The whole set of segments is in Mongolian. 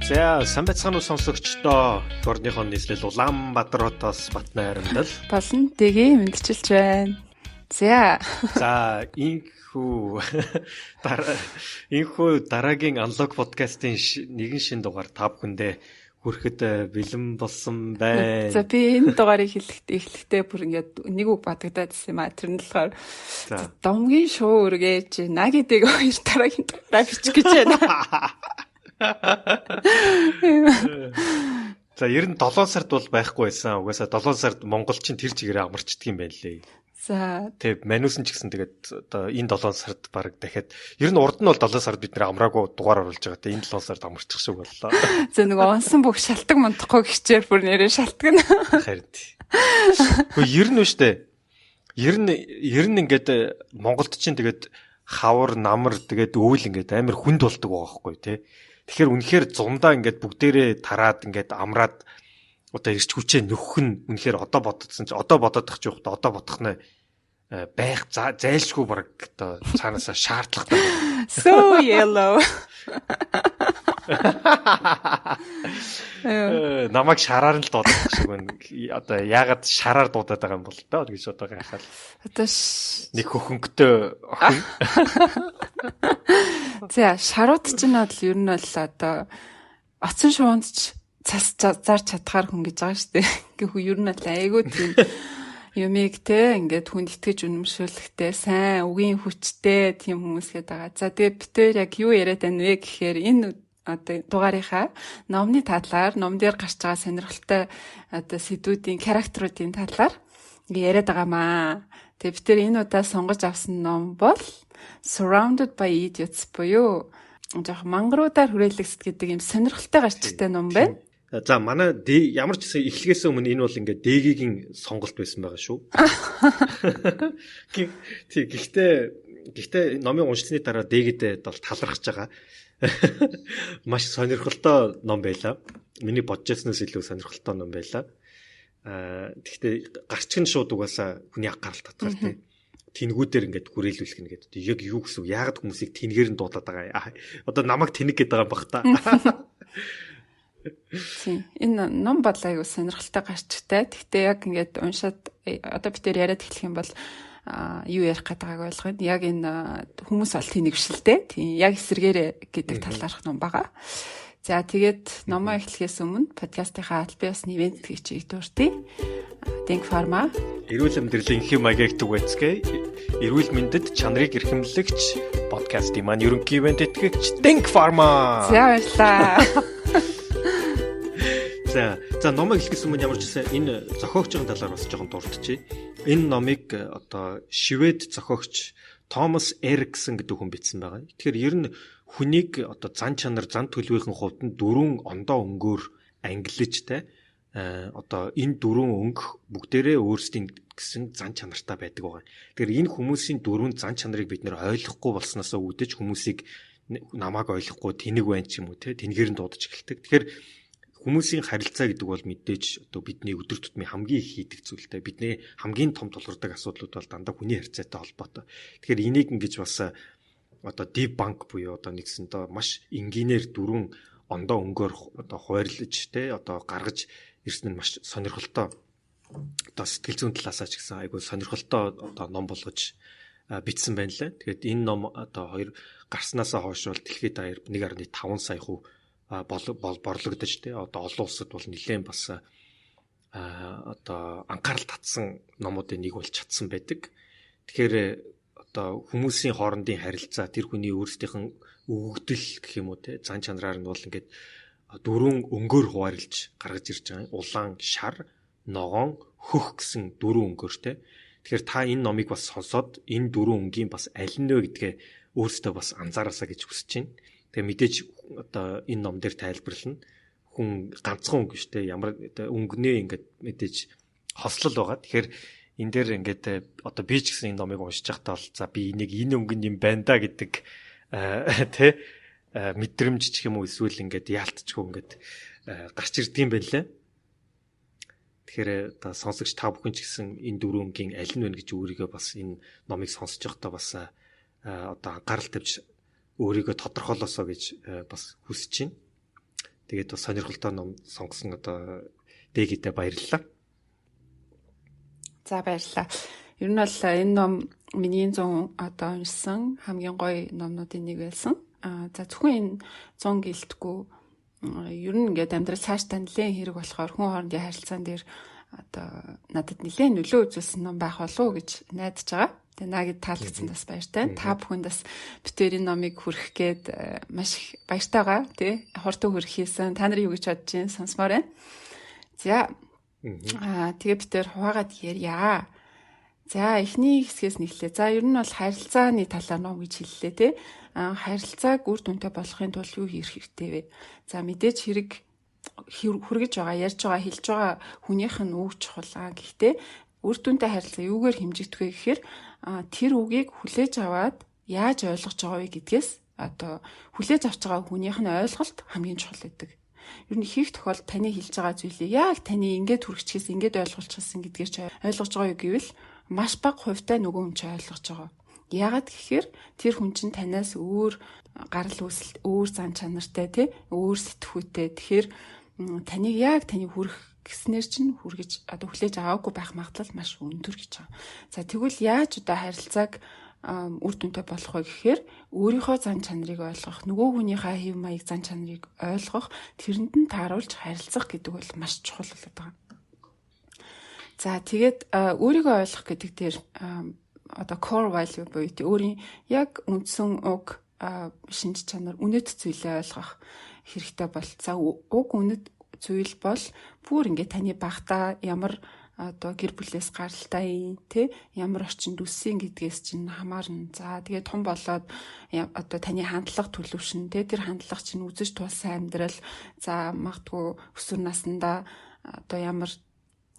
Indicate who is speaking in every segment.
Speaker 1: За, сайн байцгаана уу сонсогчдоо. Эх орныхоо нийслэл Улаанбаатар хотоос Батнайрамдал
Speaker 2: болон дэгээ мэндчилж байна. За.
Speaker 1: За, инхүү инхүү дараагийн Unlock podcast-ийн нэгэн шинэ дугаар та бүхэндээ хүрэхэд бэлэн болсон байна.
Speaker 2: За, би энэ дугаарыг эхлэхдээ бүр ингээд нэг үг батагдаад ирсэн юм а. Тэр нь болохоор домгийн шуу өргөөж нагидыг хоёр дараагийн дугаараа бичих гэж байна.
Speaker 1: За, ер нь 7 сард бол байхгүй байсан. Угаасаа 7 сард монголчин тэр чигээрээ амарчдаг юм байна лээ.
Speaker 2: За.
Speaker 1: Тэг мануус нь ч гэсэн тэгээд одоо энэ 7 сард баг дахиад ер нь урд нь бол 7 сард бид нэр амраагүй дугаар оруулж байгаа. Тэг энэ 7 сард амарчих шиг боллоо.
Speaker 2: За, нөгөө унсан бүх шалтгаан мундахгүй гिचээр бүр нэрээ шалтгаан.
Speaker 1: Харин. Гэхдээ ер нь үү штэ. Ер нь ингээд Монголд чинь тэгээд хавар, намар тэгээд өвөл ингээд амар хүнд болдог байгаа байхгүй тий. Тэгэхээр үнэхээр зундаа ингээд бүгдээрээ тараад ингээд амраад одоо ирч хүчээ нөхөх нь үнэхээр одоо боддсон чи одоо бодоод тах чи ухта одоо бодох нэ байх зайлшгүй баг одоо цаанаасаа шаардлагатай.
Speaker 2: So yellow.
Speaker 1: Намайг шараар нь л дуудах шиг байна. Одоо яагаад шараар дуудаад байгаа юм бол доо гэж одоо гайхал.
Speaker 2: Одоо
Speaker 1: нэг хөхөнгөтэй охин.
Speaker 2: За, шарууд чинь бол ер нь бол одоо оцсон шуунд ч цас зарч чадхаар хүн гэж байгаа шүү дээ. Ингээ ер нь бол айгүй тийм юмыг те ингээд хүнд итгэж үнэмшүүлэхтэй сайн үгийн хүчтэй тийм хүмүүс гэдэг байгаа. За, тэгээ бид тэр яг юу яриад байна вэ гэхээр энэ одоо дугаарынхаа номны талаар, ном дээр гарч байгаа сонирхолтой одоо сэдвүүдийн, характеруудын талаар ингээ яриад байгаамаа. Тэгээ бид тэр энэ удаа сонгож авсан ном бол Surrounded by Idiots буюу жоох мангаруудаар хүрээлэгсэд гэдэг юм сонирхолтой гарчтай ном байна.
Speaker 1: За, манай ямар ч гэсэн эхлэхээс өмнө энэ бол ингээд дэгийн сонголт байсан байгаа шүү. Тий, гэхдээ номын уншсны дараа дэгэд бол талархаж байгаа. Маш сонирхолтой ном байлаа. Миний бодож байснаас илүү сонирхолтой ном байлаа. Тэгэхдээ гарчиг нь шууд угаасаа хүний анхаарал татгаар тий. Тэнгүүдээр ингээд хүрээлүүлэх нь гэдэг. Яг юу гэсэн үг? Яагаад хүмүүсийг тэнгээр нь дуудаад байгаа юм? Одоо намайг тэнэг гэдэг байгаа юм бах та.
Speaker 2: Тийм. Энэ ном бол айгу сонирхолтой гарчтай. Гэхдээ яг ингээд уншаад одоо бид тэр яриад эхлэх юм бол юу ярих гээд байгааг ойлгоно. Яг энэ хүмүүс бол тэнэг биш л дээ. Тийм. Яг эсэргээрээ гэдэг талаарх ном байгаа. За, тэгээд номоо эхлэхээс өмнө подкастынхаа аль биесны ивент тэтгэгчийг дурдъя. Think Pharma
Speaker 1: эрүүл амьдралын хэм маягийг түгээцгээе. Эрүүл мэндэд чанарыг эрхэмлэгч подкастын маань ерөнхий ивент тэтгэгч Think Pharma.
Speaker 2: За, баярлалаа.
Speaker 1: За, номыг эхлэхээс өмнө ямар ч гэсэн энэ зохиогчийн талаар бас жоохон дурдчихъя. Энэ номыг одоо швед зохиогч Томас Эриксон гэдэг хүн бичсэн байгаа. Тэгэхээр ер нь хүнийг одоо зан чанар, зан төлөвийн хувьд нь дөрвөн ондоо өнгөөр ангилж те одоо энэ дөрвөн өнгө бүгдээрээ өөрсдийн гэсэн зан чанартай байдаг байгаа. Тэгэхээр энэ хүмүүсийн дөрвөн зан чанарыг бид нэр ойлгохгүй болсноосоо үүдэж хүмүүсийг намайг ойлгохгүй тэнэг байна ч юм уу те тэнгээр нь дуудаж эхэлдэг. Тэгэхээр хүмүүсийн харилцаа гэдэг бол мэдээж одоо бидний өдөр тутмын хамгийн их хийдэг зүйлтэй. Бидний хамгийн том тулгардаг асуудлууд бол дандаа хүний харилцаатай холбоотой. Тэгэхээр энийг ингэж бас одоо debunk буюу одоо нэгсэн доо маш энгийнээр дөрвөн ондоо өнгөөр одоо хуваарлаж те одоо гаргаж ирсэн нь маш сонирхолтой одоо сэтгэл зүйн талаасаа ч гэсэн айгүй сонирхолтой одоо ном болгож бичсэн байна лээ. Тэгээд энэ ном одоо хоёр гарснаасаа хойш бол дэлхийд даяар 1.5 сая хүү борлогдож те одоо олон улсад бол нэлээд бас одоо анхаарал татсан номуудын нэг болж чадсан байдаг. Тэгэхээр одоо хүмүүсийн хоорондын харилцаа, тэр хүний өөрсдийнх нь өгөгдөл гэх юм уу те зан чанараар нь бол ингээд дөрвөн өнгөөр хуваарлж гаргаж ирж байгаа. Улаан, шар, ногоон, хөх гэсэн дөрвөн өнгөөр те. Тэгэхээр та энэ номыг бас сонсоод энэ дөрвөн өнгийн бас аль нь вэ гэдгээ өөрсдөө бас анзаараасаа гэж хүсэж байна. Тэгээ мэдээж одоо энэ ном дээр тайлбарлана. Хүн ганцхан өнгө шүү дээ. Ямар өнгөнөө ингээд мэдээж хослол байгаа. Тэгэхээр энэ дээр ингээд одоо би ч гэсэн энэ номыг уншиж байхдаа бол за би энийг энэ өнгөнд юм байна да гэдэг тэ мэдрэмж ч юм уу эсвэл ингээд яалтчгүй ингээд гарч ирдэг юм байна лээ. Тэгэхээр одоо сонсогч та бүхэн ч гэсэн энэ дөрвөн өнгийн аль нь вэ гэж өөрийгөө бас энэ номыг сонсож байхдаа бас одоо анхаарал тавьж өөрийгөө тодорхойлосоо гэж бас хүсэж байна. Тэгээд бас сонирхолтой ном сонгосон одоо Дэгидэ баярлалаа.
Speaker 2: За, баярлалаа. Ер нь бол энэ ном миний 100 одоо уншсан хамгийн гоё номнуудын нэг байсан. За, зөвхөн энэ 100 гэлтгүй, ер нь ингээд амьдрал цаашдаа нэлээд хэрэг болохоор хүн хоорондын харилцаан дээр одоо надад нэлээд нөлөө үзүүлсэн ном байх болов уу гэж найдаж байгаа. Тэгээ Нагид таалагдсан бас баяртай. Та бүхэнд бас битэрийн номыг хүргэх гээд маш их баяртай байгаа, тий. Хурдан хүрэх хийсэн. Та нар юу гэж бодож байна, сонсомоор байна. За. Тэгээ битэр хуваагаад ярья. За, эхний хэсгээс нэхлээ. За, ер нь бол харилцааны талаар ном гэж хэллээ, тий. Харилцааг үр дүнтэй болгохын тулд юу хийх хэрэгтэй вэ? За, мэдээж хэрэг хүргэж байгаа, ярьж байгаа, хэлж байгаа хүнийх нь үг чухал. Гэхдээ үр дүнтэй харилцаа юугаар хэмжигдэх вэ гэхээр тэр үгийг хүлээж аваад яаж ойлгож байгаа вэ гэдгээс, одоо хүлээж авч байгаа хүнийх нь ойлголт хамгийн чухал байдаг. Ер нь их тохиолдолд таны хэлж байгаа зүйлийг яг таны ингээд хүргэчихсэн, ингээд ойлгуулчихсан гэдгээр чи ойлгож байгаа юу гэвэл маш бага хувьтай нөгөө хүн чи ойлгож байгаа. Яагаад гэхээр тэр хүн чинь танаас өөр гарал үүсэлт, өөр зан чанартай, тий, өөр сэтгүүтэй. Тэгэхээр таныг яг таны хүрэх гэснээр чинь хүргэж одоо хүлээж аваагүй байх магадлал маш өндөр гэж байгаа. За, тэгвэл яаж одоо харилцааг үр дүнтэй болох вэ гэхээр өөрийнхөө зан чанарыг ойлгох, нөгөө хүнийхээ хэв маяг, зан чанарыг ойлгох, тэрэнд нь тааруулж харилцах гэдэг бол маш чухал болоод байгаа. За, тэгээд өөрийгөө ойлгох гэдэг дээр одоо core value буюу өөрийн яг үндсэн уг, шинж чанар, үнэт зүйлээ ойлгох хэрэгтэй бол, за, уг үнэт зүйл бол бүр ингээд таны багтаа ямар одоо гэр бүлээс гаралтай, тэ, ямар орчинд өссөн гэдгээс чинь хамаарна. За, тэгээд том болоод одоо таны хандлага төлөвшин, тэ, тэр хандлага чинь үзэж тулсан амьдрал, за, магадгүй өсвөр наснда одоо ямар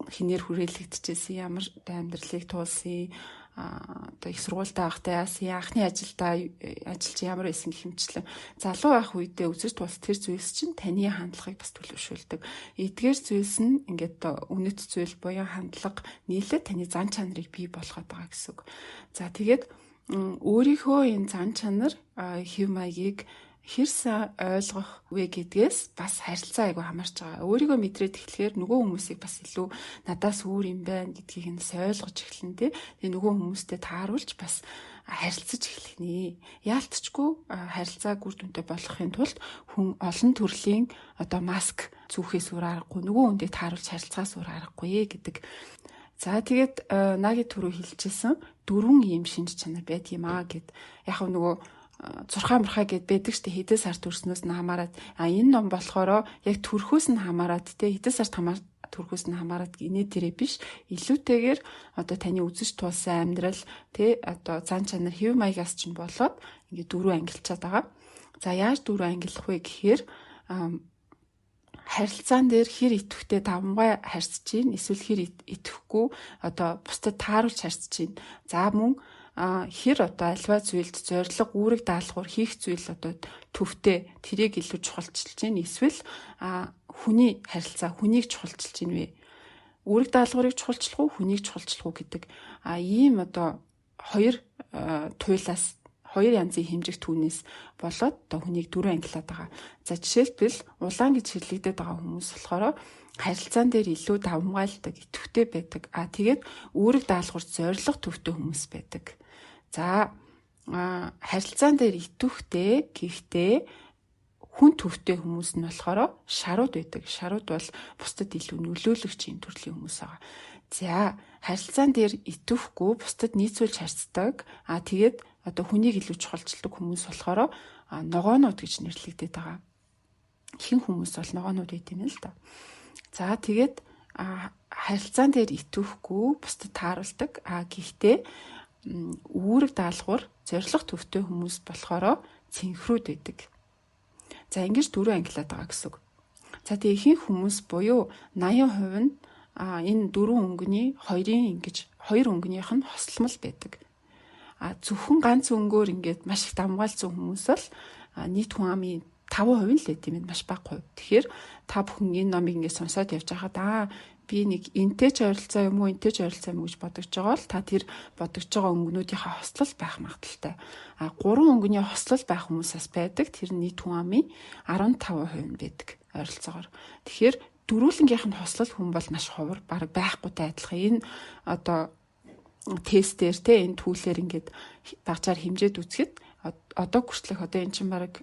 Speaker 2: хинээр хүрээлэгдчихсэн, ямар амьдралыг туулсан, одоо их сургуультай байхдаа яасан, анхны ажилдаа ажиллаж ямар байсан гэх мэтчлэн залуу байх үедээ үзэж тулс тэр зүйлс чинь таны хандлагыг бас төлөвшүүлдэг. Эдгээр зүйлс нь ингээд үнэт зүйл буюу хандлага нийлээд таны зан чанарыг бий болгоод байгаа гэсэн үг. За, тэгээд өөрийнхөө энэ зан чанар, хэв маягийг хэр сайн ойлгох вэ гэдгээс бас харилцаа айгу хамаарч байгаа. Өөрийгөө мэдрээд эхлэхээр нөгөө хүмүүсийг бас илүү надаас өөр юм байна гэдгийг нь бас ойлгож эхэлнэ, тий. Тэгээ нөгөө хүмүүстэй тааруулж бас харилцаж эхлэх нэ. Яалтчгүй харилцааг үр дүнтэй болгохын тулд хүн олон төрлийн одоо маск зүүхээс өөр аргагүй, нөгөө хүндээ тааруулж харилцахаас өөр аргагүй гэдэг. За, тэгээд Наги түрүү хэлчихсэн дөрвөн ийм шинж чанар байдаг юм аа гэд. Яг нөгөө зурхаа мурхаа гэд байдаг штэ, хэдэн сар төрснөөс нь хамаарат. Энэ ном болохоор яг төрхөөс нь хамаарат, те, хэдэн сард хамаар төрхөөс нь хамаарат инээ тэрэ биш. Илүүтэйгээр одоо таны үзэж туулсан амьдрал, те, одоо зан чанар, хэв маягаас чинь болоод ингээд дөрвөн ангилчаад байгаа. За, яаж дөрвөн ангилах вэ гэхээр харилцаан дээр хэр идэвхтэй, давамгай харьцаж чинь, эсвэл хэр идэвхгүй, одоо бусдад тааруулж харьцаж чинь. За, мөн хэр одоо альва зүйлд зорилго, үүрэг даалгавар, хийх зүйл одоо төвтэй, тэрийг илүү чухалчилж чинь, эсвэл хүний харилцаа, хүнийг чухалчилж чинь вэ? Үүрэг даалгаврыг чухалчлах уу, хүнийг чухалчлах уу гэдэг ийм одоо хоёр туйлаас, хоёр янзын хэмжих түүнээс болоод одоо хүнийг дөрвөн ангилаад байгаа. За, жишээлбэл улаан гэж хэрлэгдээд байгаа хүмүүс болохоор харилцаан дээр илүү давамгайлдаг, идэвхтэй байдаг. Тэгээд үүрэг даалгавар, зорилго төвтэй хүмүүс байдаг. За, харилцаан дээр идэвхтэй, гэхдээ хүн төвтэй хүмүүс нь болохоор шарууд байдаг. Шарууд бол бусдад илүү нөлөөлөгч юм төрлийн хүмүүс байгаа. За, харилцаан дээр идэвхгүй, бусдад нийцүүлж харьцдаг. Тэгээд одоо хүнийг илүү чухалчилдаг хүмүүс болохоор ногоонууд гэж нэрлэгдээд байгаа. Ихэнх хүмүүс бол ногоонууд байт юм л да. За, тэгээд харилцаан дээр идэвхгүй, бусдад тааруулдаг. Гэхдээ үүрэг даалгавар, зорилго төвтэй хүмүүс болохоор цэнхрүүд байдаг. За, ингэж дөрвөн ангилаад байгаа гэсэн үг. За, тэгээ ихэнх хүмүүс буюу 80% нь энэ дөрвөн өнгөний хоёрын, ингэж хоёр өнгөнийх нь хосломол байдаг. Зөвхөн ганц өнгөөр ингээд маш их давмгаалцсан хүмүүс бол нийт хүн амын 5% л байт юм, маш бага хувь. Тэгэхээр та бүхэн энэ номыг ингээд сонсоод явж байхад би нэг энтэй ч ойролцоо юм уу, энтэй ч ойролцоо юм уу гэж бодогдож байгаа бол та тэр бодогдож байгаа өнгөнүүдийнхээ хослол байх магадлалтай. Гурван өнгөний хослол байх хүмүүс бас байдаг. Тэр нь нийт хүн амын 15% нь байдаг. Ойролцоогоор. Тэгэхээр дөрүүлэнгийнх нь хослол хүн бол маш ховор, бараг байхгүйтэй адилхан. Энэ одоо тестээр те энэ түүлээр ингээд багжаар хэмжээд үзэхэд одоо хүртэлх одоо эн чинь бараг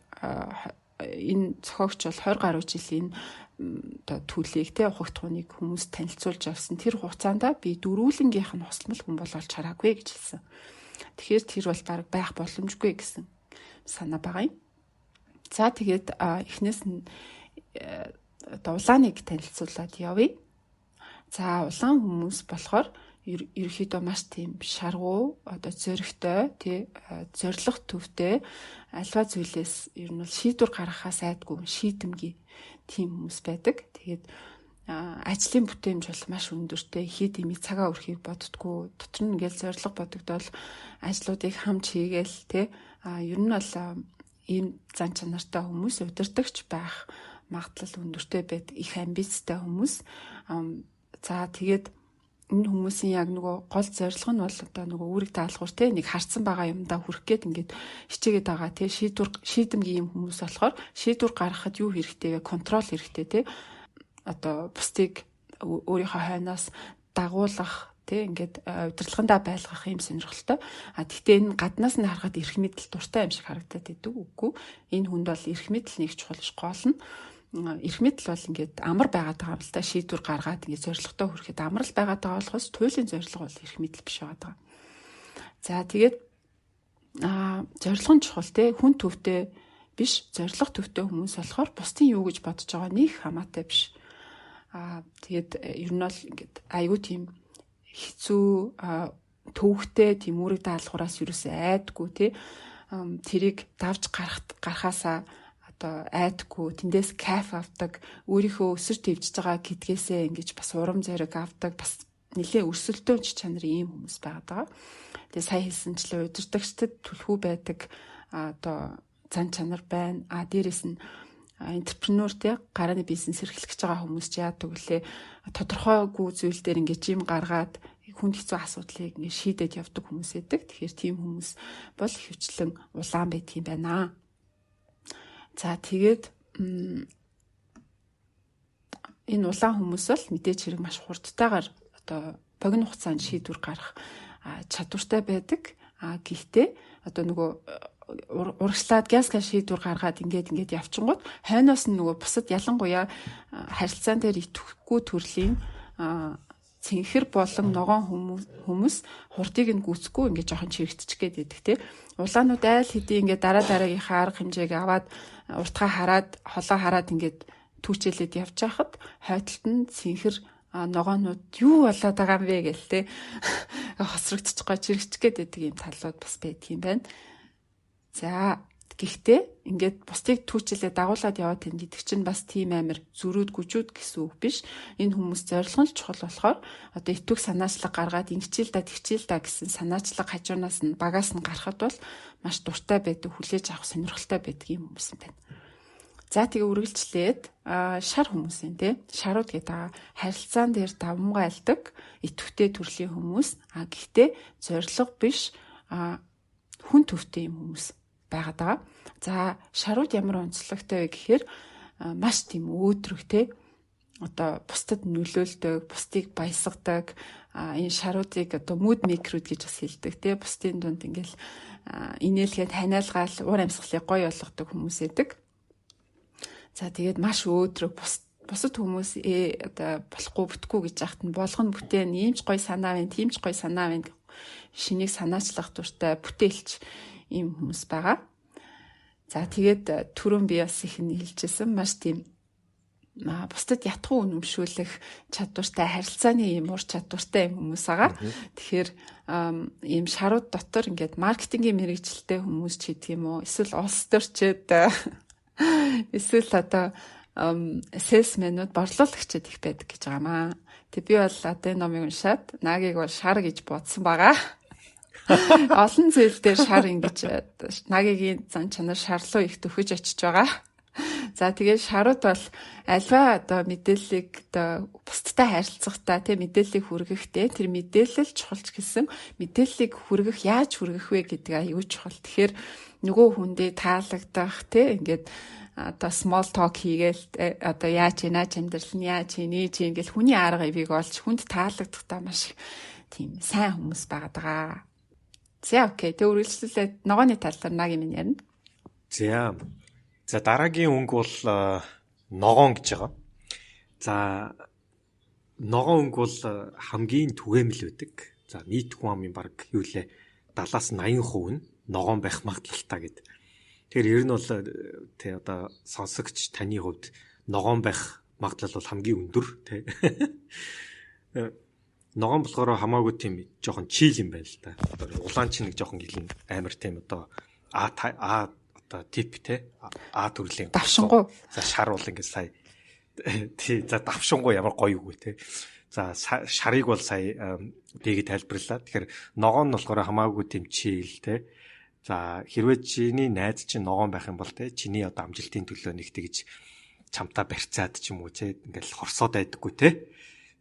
Speaker 2: энэ зохиогч бол 20 гаруй жилийн одоо төлийг те ухагтхууныг хүмүүс танилцуулж авсан. Тэр хугацаанд би дөрүүлэнгийнх нь хосломол хүн бол олж хараагүй гэж хэлсэн. Тэгэхээр тэр бол бараг байх боломжгүй гэсэн санаа байгаа юм. За тэгээд эхнээс нь одоо улааныг танилцуулаад явъя. За улаан хүмүүс болохоор ерөнхийдөө маш тийм шаргуу, одоо зоригтой, тий зорилго төвтэй, альва зүйлээс ер нь бол шийдвэр гаргахаас айдгүй, шийдэмгий тийм хүмүүс байдаг. Тэгээд ажлын бүтээмж бол маш өндөртэй, хий дэмий цагаа өрхийг боддгоо, дотор нь ингээл зорилго бодогдоол ажлуудыг хамт хийгээл тий ер нь бол ийм зан чанартай хүмүүс удирдахч байх магадлал өндөртэй байд, их амбицтай хүмүүс. За тэгээд энэ хүмүүсийн яг нөгөө гол зорилго нь бол одоо нөгөө үүрэг даалгавар те нэг харцсан байгаа юмдаа хүрэх гээд ингээд хичээгээд байгаа те шийдвэр шийдэмгий юм хүмүүс болохоор шийдвэр гаргахад юу хэрэгтэй вэ? Контрол хэрэгтэй те. Одоо бусдыг өөрийнхөө хойноос дагуулах те ингээд удирдлагандаа байлгах юм сонирхолтой. А тэгтээ энэ гаднаас нь харахад эрх мэдэл дуртай юм шиг харагдаад идэв. Үгүй. Энэ хүнд бол эрх мэдэл нэг чухал биш, гол нь эрх мэдэл бол ингээд амар байгаад байгаа юм л та, шийдвэр гаргаад ингээд зорилготой хүрэхэд амар л байгаад байгаа болохоос туйлын зорилго бол эрх мэдэл биш байгаа даа. За тэгээд зорилго нь чухал те, хүн төвтэй биш, зорилго төвтэй хүмүүс болохоор бусдын юу гэж бодож байгаа нэг хамаатай биш. Тэгээд ер нь бол ингээд айгүй тийм хэцүү төвхтэй тийм үүрэг даалгавраас юусоо айдгүй те, тэрийг давж гарахаасаа одоо айдгүй, тэндээс кайф авдаг, өөрийнхөө өсөр твжиж байгаа гэдгээсээ ингэж бас урам зориг авдаг, бас нэлээ өрсөлдөөнч чанарын ийм хүмүүс байгаад байгаа. Тэгээ сая хэлсэнчлээ удирдагчдад түлхүү байдаг одоо зан чанар байна. А дээрэс нь энтерпренeur те гарааны бизнес эрхлэх гэж байгаа хүмүүс ч яадаг вүлээ, тодорхойгүй зүйл дээр ингэж юм гаргаад хүнд хэцүү асуудлыг ингэ шийдээд явдаг хүмүүс байдаг. Тэгэхээр тийм хүмүүс бол ихэвчлэн улаан байдаг юм байна. За тэгээд энэ улаан хүмүүс бол мэдээж хэрэг маш хурдтайгаар одоо богино хугацаанд шийдвэр гаргах чадвартай байдаг. А гэхдээ одоо нөгөө урагшлаад газ шийдвэр гаргаад ингээд явчингууд хойноос нь нөгөө бусад ялангуяа харилцаан дээр идэвхгүй төрлийн цэнхэр болон ногоон хүмүүс хурдыг нь гүйцэхгүй ингээд жоохон чирэгдчих гээд байдаг те. Улаанууд айл хэдий ингээд дараа дараагийнхаа арга хэмжээг аваад уртгаа хараад холоо хараад ингээд түүчээлээд явж байхад хойдолт нь цэнхэр ногоонууд юу болоод байгаа юм бэ гэл те хосрогдчих гоо чирэгдчих гээд байдаг юм талууд бас байдаг юм байна. За гэхдээ ингээд бусдыг түүчилээ дагуулад яваад тань гэдэг чинь бас тийм амир зөрүүд гүжүүд гэсэн үг биш. Энэ хүмүүс зорилго нь чухал болохоор одоо итвэх санаачлаг гаргаад ингэчил да тэгчил да гэсэн санаачлаг хажуунаас нь багаас нь гарахад бол маш дуртай байдаг, хүлээж авах сонирхолтой байдаг юм хүмүүс юм байна. За тэгээ үргэлжлээд шар хүмүүс юм те. Шарууд гэдэг харилцаан дээр давмгайлдаг идэвхтэй төрлийн хүмүүс. А гэхдээ зорилго биш хүн төвтэй юм хүмүүс байгаад байгаа. За шарууд ямар онцлогтой вэ гэхээр маш тийм өөдрөг те. Одоо бусдад нөлөөлдөг, бусдыг баясгадаг, энэ шаруудыг одоо mood maker-үүд гэж бас хэлдэг те. Бусдын дунд ингээл инээлгээд ханиалгаал уур амьсгалыг гоё болгодог хүмүүс эдэг. За тэгээд маш өөдрөг бусад хүмүүс одоо болохгүй бүтггүй гэж яхад нь болгоно бүтээн, ийм ч гоё санаа байна, тийм ч гоё санаа байна. Шинийг санаачлах дуртай бүтээлч ийм хүмүүс байгаа. За тэгээд түрүүн би бас их нь хэлжсэн маш тийм бусдад ятгах үнэмшүүлэх чадвартай, харилцааны ийм ур чадвартай юм хүмүүс байгаа. Тэгэхээр ийм шарууд дотор ингээд маркетингийн мэрэгжилтэй хүмүүс ч гэдэг юм уу, эсвэл улс төрчид, эсвэл одоо сейлсменүүд, борлуулагчид их байдаг гэж байгаа маа. Тэг би бол одоо энэ номыг уншаад Нагийг бол шар гэж бодсон байгаа. Олон зүйл дээр шар ингэж Нагигийн зан чанар шарлуу их төхөж очиж байгаа. За тэгээд шарууд бол альва одоо мэдээллийг одоо бусдтай харилцахдаа тий мэдээллийг хүргэхдээ тэр мэдээлэл чухалч гэсэн мэдээллийг хүргэх яаж хүргэх вэ гэдэг аюул чухал. Тэгэхээр нөгөө хүндээ таалагдах те, ингээд одоо small talk хийгээл, одоо яаж ийна, амьдрал нь яаж ийнэ чи, ингээл хүний арга ивийг олж хүнд таалагдахдаа маш их тийм сайн хүмүүс байгаад байгаа. За, okay. Тэг үргэлжлүүлээд ногооны талаар Наги минь ярина.
Speaker 1: За. За, дараагийн өнгө бол ногоон гэж байгаа. За, ногоон өнгө бол хамгийн түгээмэл байдаг. За, нийт хүн амын баг юу лээ 70-аас 80% нь ногоон байх магадлалтай гэдэг. Тэгэхээр ер нь бол тий, одоо сонсогч таны хувьд ногоон байх магадлал бол хамгийн өндөр, тий. Ногоон болохоор хамаагүй тийм жоохон chill юм байна л да. Одоо улаан чинь нэг жоохон хилэн амар тийм одоо А А одоо тип, те, А төрлийн
Speaker 2: давшингуу.
Speaker 1: За, шар бол ингээд сая тий, за, давшингуу ямар гоё үг вэ, те. За, шарыг бол сая дэги тайлбарлаа. Тэгэхээр ногоон нь болохоор хамаагүй тийм chill, те. За, хэрвээ чиний найз чинь ногоон байх юм бол, те, чиний одоо амжилтын төлөө нэг тэгж чамтаа барьцаад ч юм уу, те, ингээл хорсоод байдаггүй, те.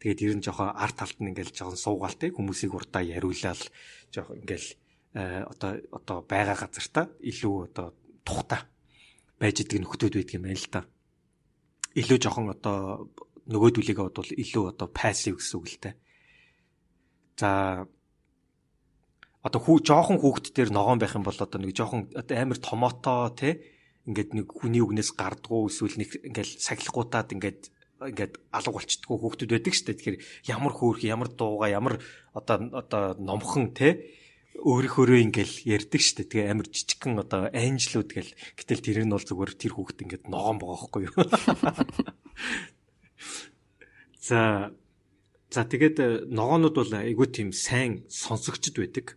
Speaker 1: Тэгээд ер нь жоохон арт талд нь ингээл жоохон суугаал, те, хүмүүсийг урдаа яриулаад жоохон ингээл одоо байгаа газартаа илүү одоо тухтай байж идэг нөхдүүд байдаг юм байна л да. Илүү жоохон одоо нөгөөдүүлээгээ бодвол илүү одоо passive гэсэн үг л дээ. За, одоо хүү жоохон хүүхэд дээр ногоон байх юм бол одоо нэг жоохон одоо амар томото, те, ингээд нэг хүний үгнээс гардгуу, эсвэл нэг ингээл сахилахгуутаад ингээд алга болчдгоо хүүхдүүд байдаг шүү дээ. Тэгэхээр ямар хөөрх, ямар дууга, ямар одоо номхон, те, өөрийнхөөрөө ингээл ярьдаг шүү дээ. Тэгээ амар жижигхэн одоо angel үүд гэл, гэтэл тэр нь бол зүгээр тэр хүүхэд ингээд ногоон байгаа байхгүй юу. За, тэгээд ногоонууд бол айгүй тийм сайн сонсогчд байдаг.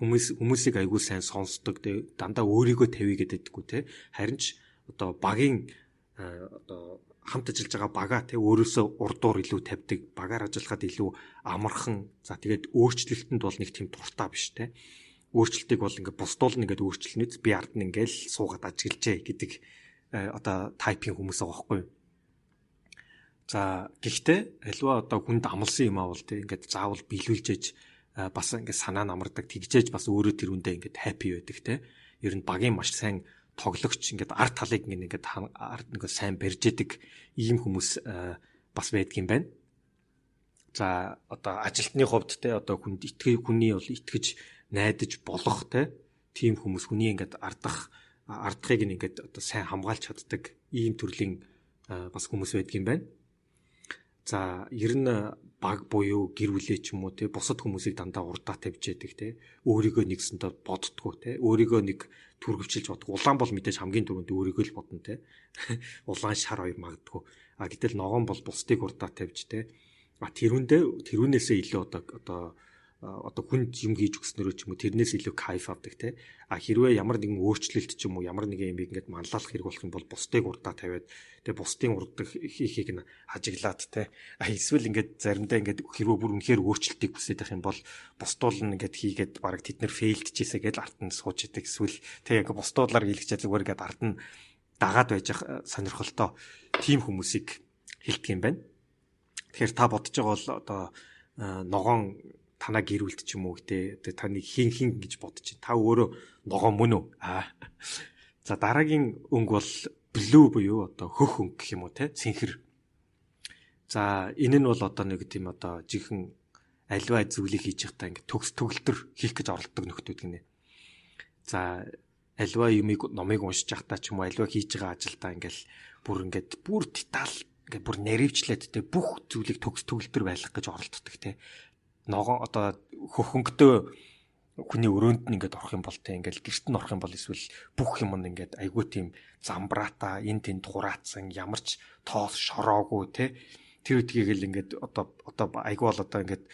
Speaker 1: Хүмүүсийг айгүй сайн сонсдог. Тэгээ дандаа өөрийгөө тавья гэдэггүй, те. Харин ч одоо багийн одоо хамт ажиллаж байгаа бага, те, өөрөөсөө урдуур илүү тавьдаг, багаар ажиллахад илүү амархан. За, тэгээд өөрчлөлтөнд бол нэг тийм дуртай биш, те. Өөрчлөлтийг бол ингээд бусдуул ингээд өөрчлөнөд би ард нь ингээд суугаад ажиглажээ гэдэг одоо type ын хүмүүс байгаа байхгүй юу? За, гэхдээ аливаа одоо хүнд амлсан юм аа бол, те, ингээд заавал биелүүлж ээж бас ингээд санаа нь амардаг, тэгжээж бас өөрөө тэр үндэ ингээд happy байдаг, те. Ер нь багийн маш сайн тоглогч, ингээд ард талыг ингээд ард нэг сайн барьж идэг ийм хүмүүс бас байдгийн байна. За, одоо ажилтны хувьд, те, одоо хүнд итгэх, хүний бол итгэж найдаж болох, те, тийм хүмүүс, хүний ингээд ардахыг ингээд одоо сайн хамгаалж чаддаг ийм төрлийн бас хүмүүс байдгийн байна. За, ер нь баг буюу гэр бүлээ ч юм уу, те, бусад хүмүүсийг дандаа урдаа тавьж яадаг, те, өөрийгөө нэгсэндээ боддгоо, те, өөрийгөө нэг түргэвчилж боддог. Улаан бол мэдээж хамгийн түрүүнд өөрийгөө л бодно, те. Улаан, шар хоёр магадгүй. А гэтэл ногоон бол бусдыг урдаа тавьж, те, а тэрүүндээ тэрүүнээсээ илүү одоо хүнд юм хийж өгснөрөө ч юм уу, тэрнээс илүү кайф авдаг, те. А хэрвээ ямар нэгэн өөрчлөлт ч юм уу, ямар нэгэн юм ингээд манлайлах хэрэг болох юм бол бусдыг урдаа тавиад, тэгээ бусдын урдах хийхийг нь ажиглаад, те. А эсвэл ингээд заримдаа ингээд хэрвээ бүр үнэхээр өөрчлөлтийг хүсэж байх юм бол бусдуул нь ингээд хийгээд бараг тэд нар fail дчихээсэ гэж ард нь сууж идэг, эсвэл те, ингээд бусдуулаар хийлгчээ зүгээр ингээд ард нь дагаад байж сонирхолтой тийм хүмүүсийг хэлдэг юм байна. Тэгэхээр та бодож байгаа бол одоо ногоон танаа гэр бүлд ч юм уу, те, таны хин хин гэж бодож байна. Та өөрөө ногоон мөн үү? Аа. За, дараагийн өнгө бол blue буюу одоо хөх өнгө гэх юм уу, те, цэнхэр. За, энэ нь бол одоо нэг тийм одоо жинхэнэ аливаа зүйлийг хийж явахдаа ингээд төгс төгөлтөр хийх гэж оролддог нөхдүүд гинэ. За, аливаа юмыг, номыг уншиж байхдаа ч юм уу, аливаа хийж байгаа ажилдаа ингээл бүр ингээд бүр деталь ингээд бүр наривчлаад, те, бүх зүйлийг төгс төгөлтөр байлгах гэж оролддог, те. Ногоон одоо хөхөнгөтэй хүний өрөөнд нь ингээд орох юм бол, те, ингээд гэрт нь орох юм бол эсвэл бүх юм нь ингээд айгүй тийм замбраата, энэ тэнд хураацсан, ямар ч тоос шороогүй, те, тэр үдгийг л ингээд одоо айгүй бол одоо ингээд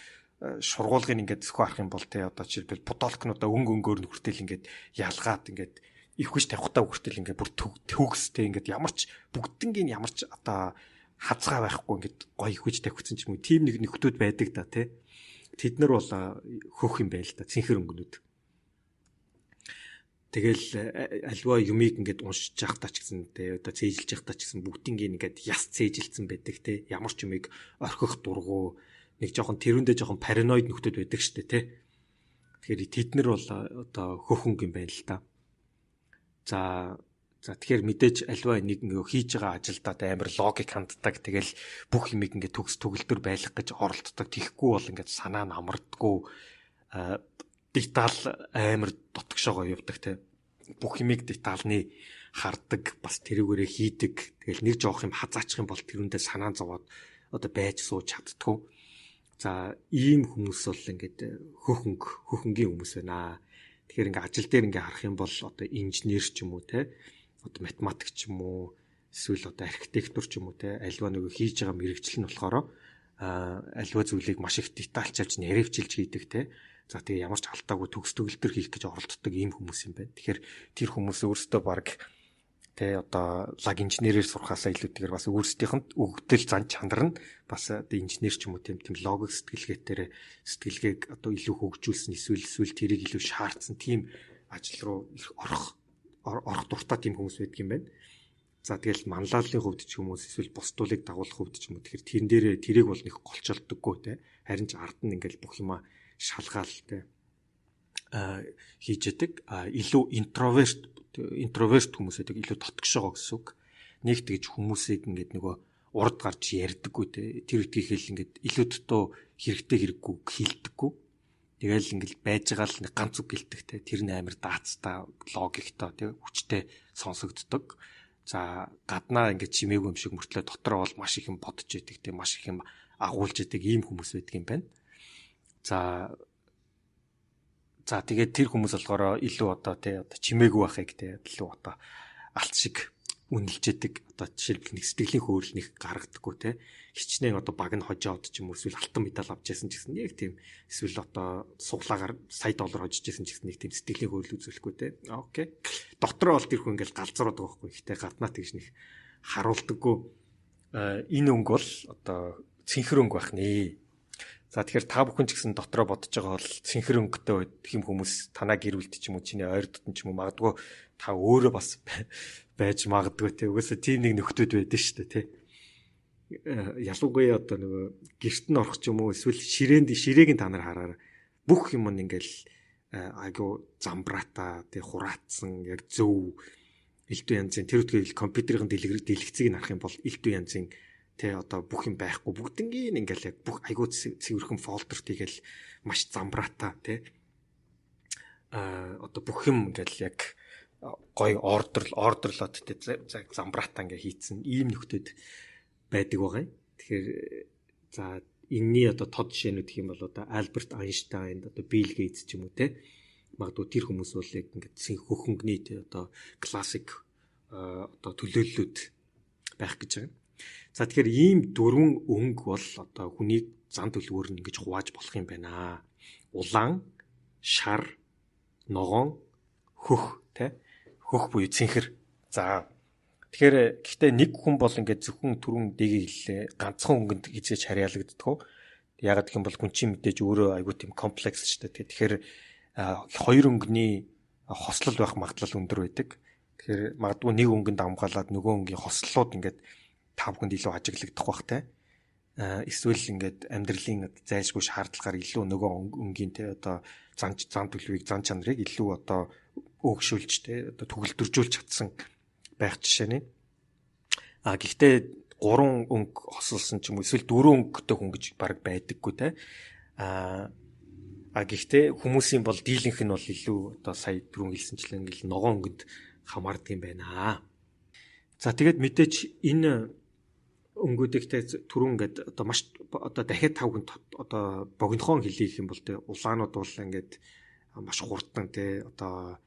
Speaker 1: шургуулгыг ингээд зөвхөн харах юм бол, те, одоо жишээлбэл подолкнуудаа өнгө өнгөөр нь хүртэл ингээд ялгаад, ингээд ивхэж тавихтаа хүртэл ингээд бүр төгстэй, ингээд ямар ч бүгднгийн ямар ч одоо хазгаа байхгүй, ингээд гоё ивхэж тавьчихсан ч юм уу, тийм нэг нөхдүүд байдаг да, те. Тэд нар бол хөх юм байл та, цэнхэр өнгөнүүд. Тэгэл аливаа юмыг ингээд уншиж явахдаа ч гэсэн, те, одоо цээжилж явахдаа ч гэсэн бүгднийг ингээд яс цээжилсэн байдаг, те. Ямар ч юмыг орхих дургу, нэг жоохон тэрүүндээ жоохон paranoid нөхдүүд байдаг штэ, те. Тэгэхээр тэд нар бол одоо хөх өнгө юм байна л та. За тэгэхээр мэдээж альва нэг ингээ хийж байгаа ажилдаа амар логик ханддаг. Тэгэл бүх юмыг ингээ төгс төгөлдөр байлгах гэж оролддог. Тэгэхгүй бол ингээд санаа нь амардггүй, деталь амар дотгошоогоо явдаг те. Бүх юмыг детальны хардаг, бас тэрүүгээрээ хийдэг. Тэгэл нэг жоох юм хазаачих юм бол тэрүүндээ санаа зовоод одоо байж сууж чаддгүй. За ийм хүмүүс бол ингээд хөх өнгийн хүмүүс байна. Тэгэхээр ингээ ажил дээр ингээ харах юм бол одоо инженер ч юм уу те, одоо математик ч юм уу, эсвэл одоо архитектур ч юм уу те, альва нөгөө хийж байгаа мэрэгжил нь болохоор альва зүйлийг маш их детальчилж, наривчилж хийдэг те. За тэгээ ямар ч алдаагүй төгс төгөлдөр хийх гэж оролддог ийм хүмүүс юм байна. Тэгэхээр тэр хүмүүс өөрсдөө баг те одоо лаг инженерээр сурахаасаа илүүтэйгээр бас өөрсдийнх нь өгөгдөл зан чанар нь бас одоо инженер ч юм уу тийм логик сэтгэлгээтэй сэтгэлгээг одоо илүү хөгжүүлсэн, эсвэл тэрийг илүү шаардсан тийм ажил руу орох орох дуртай тийм хүмүүс байдаг юм байна. За тэгэл манлайллын хувьд ч юм уу, эсвэл бусдуулыг дагуулах хувьд ч юм уу, тэгэхээр тэрэн дээрээ тэрийг бол нэг голчолдоггүй те. Харин ч ард нь ингээл бүх юма шалгаал те хийж яадаг. Илүү интроверт хүмүүс байдаг, илүү дотгошоогоо гэсэн үг. Нэг тэгж хүмүүсийг ингээд нөгөө урд гарч ярьдаггүй те. Тэр үтгийхэл ингээд илүү дутуу хэрэгтэй хэрэггүй хилдэггүй. Тэгэл ингээл байж байгаа л нэг ганц үг гэлдэг те. Тэр нь амар даацтай, логиктой те, хүчтэй сонсогддог. За гаднаа ингээд чимээгүй юм шиг мөртлөө дотор бол маш их юм бодож идэг те, маш их юм агуулж идэг ийм хүмүүс байдаг юм байна. За тэгээд тэр хүмүүс болохоор илүү одоо те одоо чимээгүй байхыг те илүү одоо алт шиг үнэлж идэг. Одоо жишээлбэл нэг сэтгэлийн хөөрөл нэг гаргадаггүй те. Хичнээн одоо баг нь хожоод ч юм уу, эсвэл алтан медаль авч яасан ч гэсэн нэг тийм, эсвэл одоо суглаагаар сая доллар хожиж яасан ч гэсэн нэг тийм сэтгэлийн хөөрөл үзүүлэхгүй те. Окей. Дотроо бол тэр хүн ингээл галзуураад байгаа байхгүй. Гэтэ гаднаа тэгж нэг харуулдаггүй. Энэ өнгө бол одоо цэнхэр өнгө байх нэ. За тэгэхээр та бүхэн ч гэсэн дотроо бодож байгаа бол цэнхэр өнгөтэй хэм хүмүүс танаа гэр бүлд ч юм уу, чиний ойр дотн ч юм уу, магадгүй та өөрөө бас байж магадгүй те. Угаасаа тийм нэг нөхдүүд байдаг шүү дээ те. Ялангуяа одоо нөгөө гэрт нь орох ч юм уу, эсвэл ширээнд ширээг нь та нар хараарай. Бүх юм нь ингээл айгу замбраата те, хураацсан, яг зөв, элдв янзын тэр үтгээр компьютерийн дэлгэцийг нь харах юм бол элдв янзын тэ одоо бүх юм байхгүй, бүгднгийн ингээл яг бүх айгуу цэвэрхэн фолдер тэгэл маш замбраата тэ, одоо бүх юм ингээл яг гой ордерлоод тэ замбраата ингээ хийцэн ийм нөхдөд байдаг байгаа юм. Тэгэхээр за энэний одоо тод жишээнүүд гэх юм бол одоо Альберт Айнштайн, одоо Билл Гейтс ч юм уу те, магадгүй тэр хүмүүс бол яг ингээд хөхөнгөний те одоо классик одоо төлөөллүүд байх гэж байгаа юм. За тэгэхээр ийм дөрвөн өнгө бол одоо хүнийг зан төлөвөөр нь ингэж хувааж болох юм байна. Улаан, шар, ногоон, хөх те. Хөх буюу цэнхэр. За тэгэхээр гэхдээ нэг хүн бол ингээд зөвхөн түрүүн дэгийг хэллээ. Ганцхан өнгөнд хизээж харьяалагддаг. Яагаад гэх юм бол хүн чинь мэдээж өөрөө айгүй тийм комплекс шүү дээ. Тэгэхээр хоёр өнгөний хослол байх магадлал өндөр байдаг. Тэгэхээр магадгүй нэг өнгөнд хамгаалаад нөгөө өнгийн хослолууд ингээд та бүхэнд илүү ажиглагдах бах те. Эсвэл ингээд амьдралын зайлшгүй шаардлагаар илүү нөгөө өнгийн те одоо зан төлөвийг, зан чанарыг илүү одоо өөгшүүлж те одоо төгөлдржүүлж чадсан байх жишээ нэ. А гэхдээ гурван өнгө хосолсон ч юм уу, эсвэл дөрвөн өнгөтэй хүн гэж баг байдаггүй те. А гэхдээ хүмүүсийн бол дийлэнх нь бол илүү одоо сая түрүүн хэлсэнчлэн ингээл ногоон өнгөнд хамаардаг юм байна. За тэгээд мэдээж энэ өнгөүүдийг те түрүүн ингээд одоо маш одоо дахиад тав хүнд одоо богинохон хэлье гэх юм бол те, улаанууд бол ингээд маш хурдан те, одоо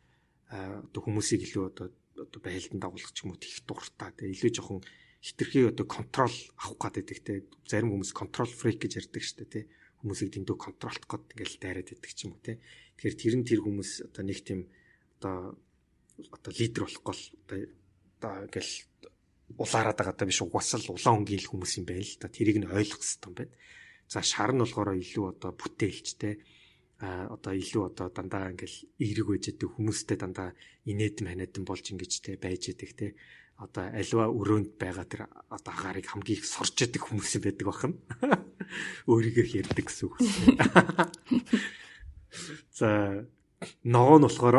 Speaker 1: хүмүүсийг илүү одоо байлдан дагуулах ч юм уу тех дуртай те, илүү жоохон хитрхи одоо контрол авах гэдэг те. Зарим хүмүүс контрол фрик гэж ярьдаг штэ те, хүмүүсийг дэндүү контролдох гээд ингээл дайраад байдаг ч юм уу те. Тэгэхээр тэр нь тэр хүмүүс одоо нэг тийм одоо лидер болох гол одоо ингээл улаарад байгаа даа биш, угаасаа л улаан өнгийн л хүмүүс юм байна л да. Тэрийг нь ойлгох хэрэгтэй юм байна. За шар нь болохоор илүү одоо бүтээлчтэй, одоо илүү одоо дандаа ингээл эерэг байж байгаа, хүмүүстэй дандаа инээдэм ханиадам болж ингэж те байж байдаг те. Одоо альва өрөөнд байгаа тэр одоо агаарыг хамгийн их сорж яадаг хүмүүс юм байдаг бахан. Өөрийгөө ярьдаг гэсэн үг. За ногоо нь болохоор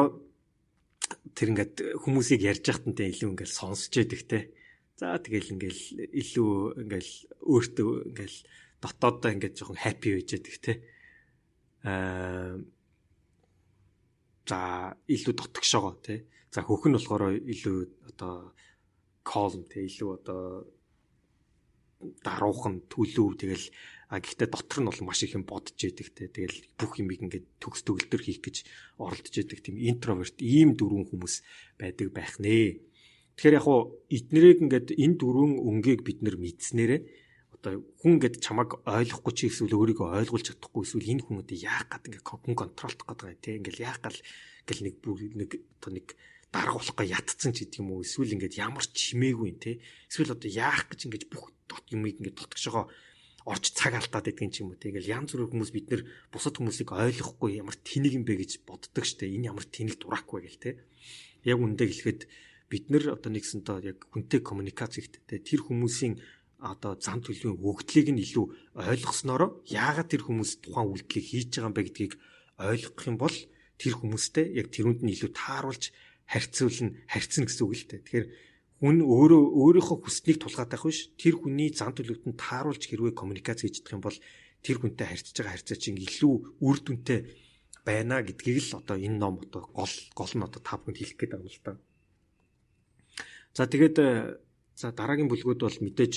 Speaker 1: Тэр ингээд хүмүүсийг ярьж байхад нь илүү ингээд сонсч яадаг те. За тэгэл ингээл илүү ингээл өөртөө ингээл дотооддоо ингээд жоохон happy байж яадаг те. За илүү дотгошоогоо те. За хөх нь болохоор илүү одоо calm те, илүү одоо даруухан төлөв, тэгэл а гэхдээ дотор нь бол маш их юм бодож яадаг те. Тэгэл бүх юмыг ингээд төгс төгөлдөр хийх гэж оролдож яадаг тийм интроверт ийм дөрвөн хүмүүс байдаг байх нэ. Тэгэхээр яг хуу эднэрийг ингээд энэ дөрвөн өнгийг бид нэр мэдснээрээ одоо хүн ингээд чамайг ойлгохгүй чи эсвэл өөрийгөө ойлгуулж чадахгүй, эсвэл энэ хүн одоо яах гээд ингээд хүн контролдох гээд байгаа те, ингээд яах гал ингээл нэг бүр нэг одоо нэг дарга болох га ятцсан ч гэдэг юм уу, эсвэл ингээд ямар ч чимээгүй юм те, эсвэл одоо яах гэж ингээд бүх юмыг ингээд дотгошоогоо орж цаг алдаад байдгийн ч юм уу те. Ингээл янз бүрийн хүмүүс бид нэр бусад хүмүүсийг ойлгохгүй ямар тэнэг юм бэ гэж боддог штэ, энэ ямар тэнэг дураагүй гэл те. Яг үндэ хэлэхэд бид нэр одоо нэгсэнтэй яг хүнтэй коммуникац хийхдээ тэр хүмүүсийн одоо зам төлөвийн өгдлийг нь илүү ойлгосноороо яагаад тэр хүмүүс тухайн үйлдэлийг хийж байгаа юм бэ гэдгийг ойлгох юм бол тэр хүмүүстэй яг тэрүүнд нь илүү тааруулж харьцуулна, харьцна гэсэн үг л дээ. Тэгэхээр хүн өөрөө өөрийнхөө хүснийг тулгаад байх биш, тэр хүний зам төлөвт нь тааруулж хэрвээ коммуникац хийж чадах юм бол тэр хүнтэй харьцаж байгаа харьцаа чинь илүү үр дүнтэй байна гэдгийг л одоо энэ ном одоо гол нь одоо та бүхэнд хэлэх гээд байгаа юм л та. За тэгээд за дараагийн бүлгүүд бол мэдээж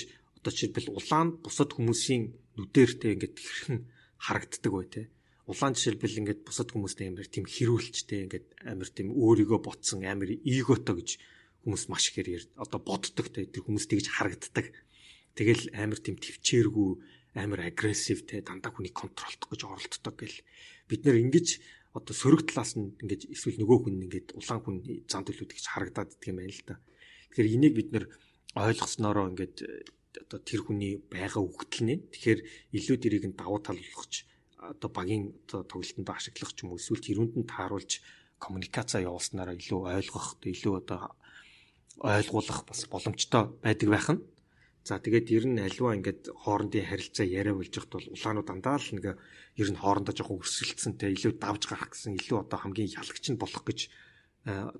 Speaker 1: одоо жишээлбэл улаан бусад хүмүүсийн нүдээр те ингээд хэрхэн харагддаг вэ те. Улаан жишээлбэл ингээд бусад хүмүүстэй амар тийм хэрүүлчтэй, ингээд амар тийм өөрийгөө ботсон, амар эготой гэж хүмүүс маш ихээр одоо боддог те, тэр хүмүүс тэгж харагддаг. Тэгэл амар тийм төвчээргүй, амар агрессив те, дандаа хүнийг контролдох гэж оролддог гэл. Бид нэр ингэж одоо сөрөг талаас нь ингэж эсвэл нөгөө хүн ингээд улаан хүн зам төлөвлөд гэж харагдаад идэх юм байна л да. Тэгэхээр энийг бид нэр ойлгосноороо ингээд одоо тэр хүний байгаа өгтөл нэ. Тэгэхээр илүү дэрийг нь давуу тал болгож одоо багийн одоо тоглолтод ашиглах ч юм уу, эсвэл тэрүүнд нь тааруулж коммуникацаа явуулснараа илүү ойлгох, илүү одоо ойлгуулах бас боломжтой байдаг байх нь. За тэгээд ер нь альва ингээд хоорондын харилцаа яриа болж явахд бол улаанууд дандаа л нэг ер нь хоорондоо жоохон өрсөлдсөнтэй, илүү давж гарах гэсэн, илүү одоо хамгийн ялагч нь болох гэж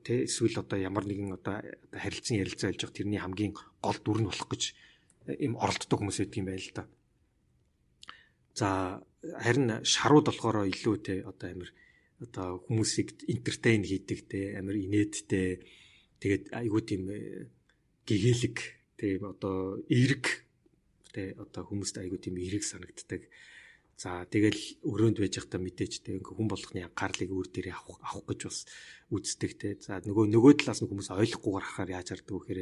Speaker 1: тэ, эсвэл одоо ямар нэгэн одоо харилцан ярилцаа болж явах тэрний хамгийн гол дүр нь болох гэж им оролддог хүмүүс байдаг юм байна л да. За харин шарууд болохоор илүү те одоо амар одоо хүмүүсийг entertain хийдэг те, амар инээдтэй, тэгээд айгуу тийм гэгээлэг тийм одоо эерэг те, одоо хүмүүст айгуу тийм эерэг санагддаг. За тэгэл өрөөнд байж байхдаа мэдээж те ингээ хүн болгоны анхаарлыг өөр дээрээ авах гэж бас үздэг те. За нөгөө талаас нь хүмүүс ойлгохгүйгээр харахаар яаж хардаг вэ гэхээр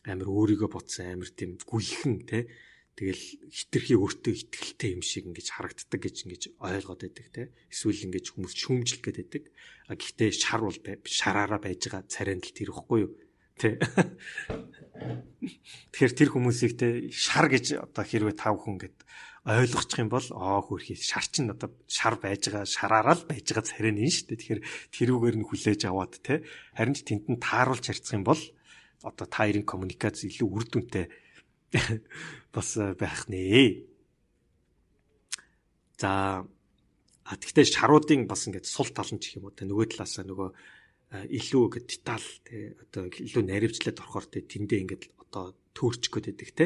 Speaker 1: амар өөрийгөө ботсон, амар тийм гүйхэн те, тэгэл хитрхи өөртөө итгэлтэй юм шиг ингэж харагддаг гэж ингэж ойлгоод байдаг те. Эсвэл ингэж хүмүүс шүүмжлэх гээд байдаг. А гэхдээ шар бол шараараа байж байгаа царайнд л тэр ихгүй юу те. Тэгэхээр тэр хүмүүсийг те шар гэж одоо хэрвээ та бүхэн гэд ойлгочих юм бол хөөрхий шар чинь одоо шар байж байгаа, шараараа л байж байгаа царай нь шүү дээ. Тэгэхээр тэрүүгээр нь хүлээж аваад те, харин ч тэнд нь тааруулж харьцах юм бол одоо та хоёрын коммуникац илүү үр дүнтэй бас байх нэ. За тэгтээ шаруудын бас ингээд сул тал нь ч гэх юм уу те, нөгөө талаасаа нөгөө илүү ингээд деталь те, одоо илүү наривчлаад орохоор те тэндээ ингээд одоо төөрчих гээд байдаг те.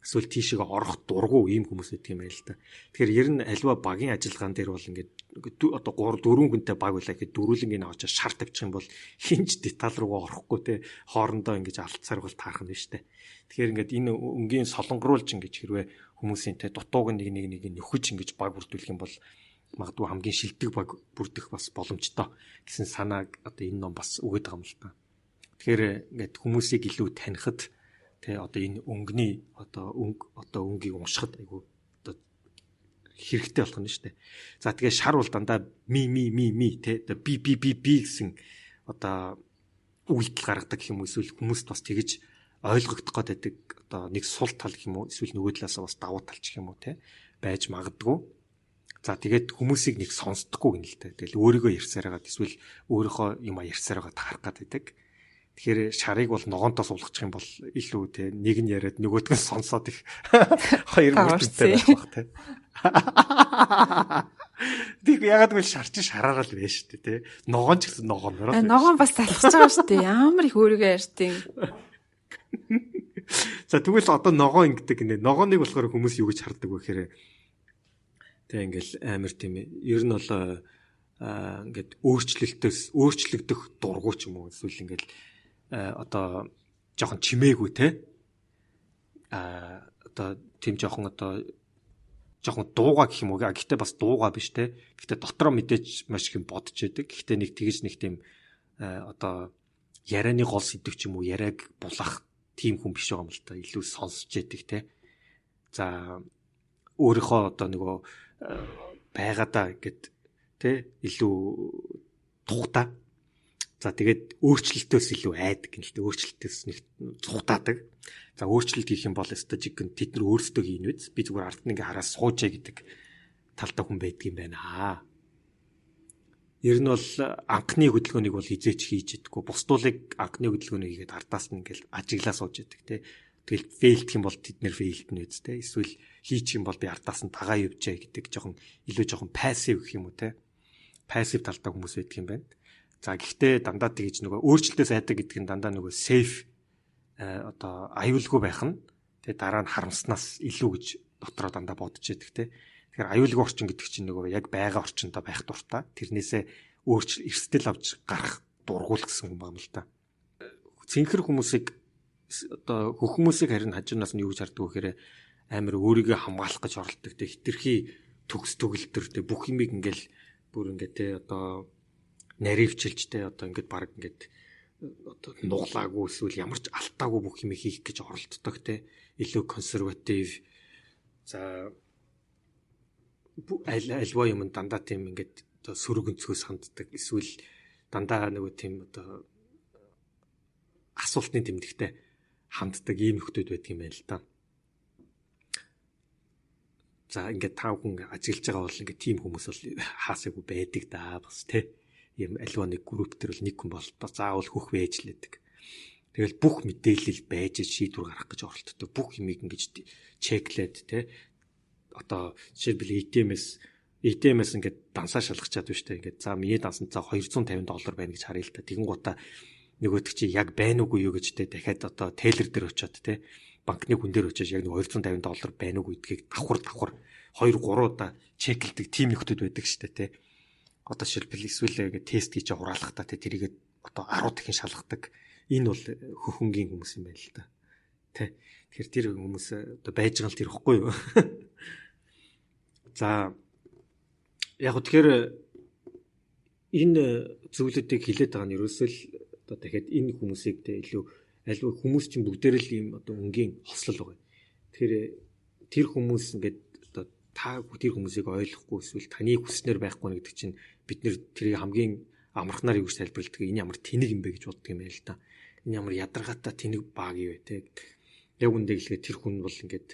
Speaker 1: Эсвэл тийшээ орох дургу ийм хүмүүс байдаг юм байна л да. Тэгэхээр ер нь альва багийн ажиллагаан дээр бол ингээд одоо 3 4 хүнтэй баг байлаа гэхэд дөрвөлнгийн авчаа шар тавьчих юм бол хинч деталь руугаа орохгүй те, хоорондоо ингэж алдсаар бол таарах нь шүү дээ. Тэгэхээр ингээд энэ өнгийн солонгоруулж ингэж хэрвээ хүмүүсийн те дутууг нэг нэг нэг нөхөж ингэж баг бүрдүүлэх юм бол магадгүй хамгийн шилдэг баг бүрдэх бас боломжтой гэсэн санааг одоо энэ ном бас өгöd байгаа юм л та. Тэгэхээр ингээд хүмүүсийг илүү танихад тэ одоо энэ өнгөний одоо өнгө одоо өнгийг уншихад айгу одоо хэрэгтэй болох нь шүү дээ. За тэгээ шар бол дандаа ми ми ми ми тэ одоо би би би би гэсэн одоо үйлдэл гаргадаг гэх юм уу, эсвэл хүмүүст бас тэгэж ойлгогдох гээд байдаг одоо нэг сул тал гэх юм уу, эсвэл нөгөө талаасаа бас давуу тал ч гэх юм уу те байж магадгүй. За тэгээд хүмүүсийг нэг сонсдоггүй гэнэ л те. Тэгэл өөрийгөө ярьсаар байгаад эсвэл өөрийнхөө юм ярьсаар байгаа таарах гээд байдаг. Тэгэхээр шарыг бол ногоонтоо суулгачих юм бол илүү те нэг нь яриад нөгөөдг нь сонсоод их хоёр мөртөнтэй байх бах те. Тэг ягаад гэвэл шар чинь шараараа л байна шүү дээ, тий. Ногоон ч гэсэн ногоонороо.
Speaker 2: Ногоон бас залхаж байгаа шүү дээ. Ямар их өөрийгөө ярьдیں۔
Speaker 1: За тэгвэл одоо ногоон ингэдэг гинэ. Ногооныг болохоор хүмүүс юу гэж хардаг вэ гэхээр тэг ингээл амар тийм ер нь бол ингээд өөрчлөлтөөс өөрчлөгдөх дургу ч юм уу эсвэл ингээл одоо жоохон чимээгүй те одоо тийм жоохон одоо жоохон дууга гэх юм уу. Гэхдээ бас дууга биш те. Гэхдээ дотроо мэдээж маш их юм бодож яадаг. Гэхдээ нэг тэгэж нэг тийм одоо ярианы гол сэдв ч юм уу яриаг булах тийм хүн биш байгаа юм л та. Илүү сонсч яадаг те. За өөрийнхөө одоо нөгөө байгаадаа ингээд тэ илүү тухтай. За тэгээд өөрчлөлтөөс илүү айдаг гэнэ л тэ, өөрчлөлтөөс нэг цухтаадаг. За өөрчлөлт хийх юм бол өстой жигэн тэд нар өөрсдөө хийнэ үз. Би зүгээр ард нь ингээ хараа суужээ гэдэг талтай хүн байдг юм байна. Ер нь бол анхны хөдөлгөөнийг бол хизээч хийж идэггүй. Бусдуулыг анхны хөдөлгөөнийг хийгээд ардаас нь ингээл ажиглаа сууж идэг те. Тэгэл фейлдэх юм бол тэд нэр фейлдэнэ үз те. Эсвэл хийчих юм бол би ардаас нь дагаа явжээ гэдэг жоохон илүү жоохон пассив гэх юм уу те. Пассив талтай хүмүүс байдаг юм байна. За гэхдээ дандаа тэгж нөгөө өөрчлөлтөөс айдаг гэдэг нь дандаа нөгөө сейф одоо аюулгүй байх нь тэгээ дараа нь харамснаас илүү гэж дотроо дандаа бодож яадаг те. Тэгэхээр аюулгүй орчин гэдэг чинь нөгөө яг байгаа орчиндөө байх дуртай. Тэрнээсээ өөрчлөлт эрсдэл авч гарах дургуул гэсэн хүн байна л та. Цэнхэр хүмүүсийг одоо хөх хүмүүсийг харин хажуунаас нь юу гэж харддаг вэ гэхээр амар өөрийгөө хамгаалах гэж оролддог те. Хитрхи төгс төгөлтөр те бүх юмыг ингээл бүр ингээ те одоо наривчилж те одоо ингээд баг ингээд одоо нуглаагүй эсвэл ямар ч алтаагүй бүх юм хийх гэж оролддог те. Илүү консерватив. За альва юм дандаа тийм ингээд одоо сөрөг өнцгөөс ханддаг эсвэл дандаа нөгөө тийм одоо асуултны тэмдэгтэй ханддаг ийм нөхдүүд байдаг юм байна л да. За ингээд та бүхэн ажиглаж байгаа бол ингээд тийм хүмүүс бол хаасаагүй байдаг да бас те. Ийм альва нэг групп төр бол нэг хүн бол заавал хөх байж лээдэг. Тэгэл бүх мэдээлэл байж шийдвэр гаргах гэж оролддог. Бүх юмыг ингэж чеклээд те. Одоо жишээлбэл ATM-ээс ингээд дансаа шалгачаад байна шүү дээ. Ингээд за миний дансанд за $250 байна гэж харъя л та. Тэгэн гутаа нөгөөдөг чи яг байна уугүй юу гэж те дахиад одоо тейлер дээр очиод те банкны хүн дээр очиж яг нэг $250 байна уугүй гэдгийг давхар давхар 2 3 удаа чеклдэг тим нөхдүүд байдаг шүү дээ те. Одоо жишээлбэл эсвэл ингээд тест хийж хураалгахдаа те тэрийгэ одоо 10 дахин шалгадаг. Энэ бол хөхөнгийн хүмүүс юм байна л да. Тэ. Тэгэхээр тэр хүмүүс одоо байж байгаа л тэр ихгүй юу? За яг гоо тэгэхээр энэ зүйлүүдийг хилээд байгаа нь ерөөсөө л одоо дахиад энэ хүмүүсийг те илүү альва хүмүүс чинь бүгдээр л ийм одоо өнгийн хослол байгаа. Тэгэхээр тэр хүмүүс ингээд одоо та тэр хүмүүсийг ойлгохгүй эсвэл таны хүснээр байхгүй гэдэг чинь бид нэр тэрийг хамгийн амархнаар юу гэж тайлбарладаг. Энэ ямар тэнэг юм бэ гэж боддог юм байна л да. Энэ ямар ядаргаатай тэнэг баг юу вэ те. Яг үндэ хэлэхэд тэр хүн бол ингээд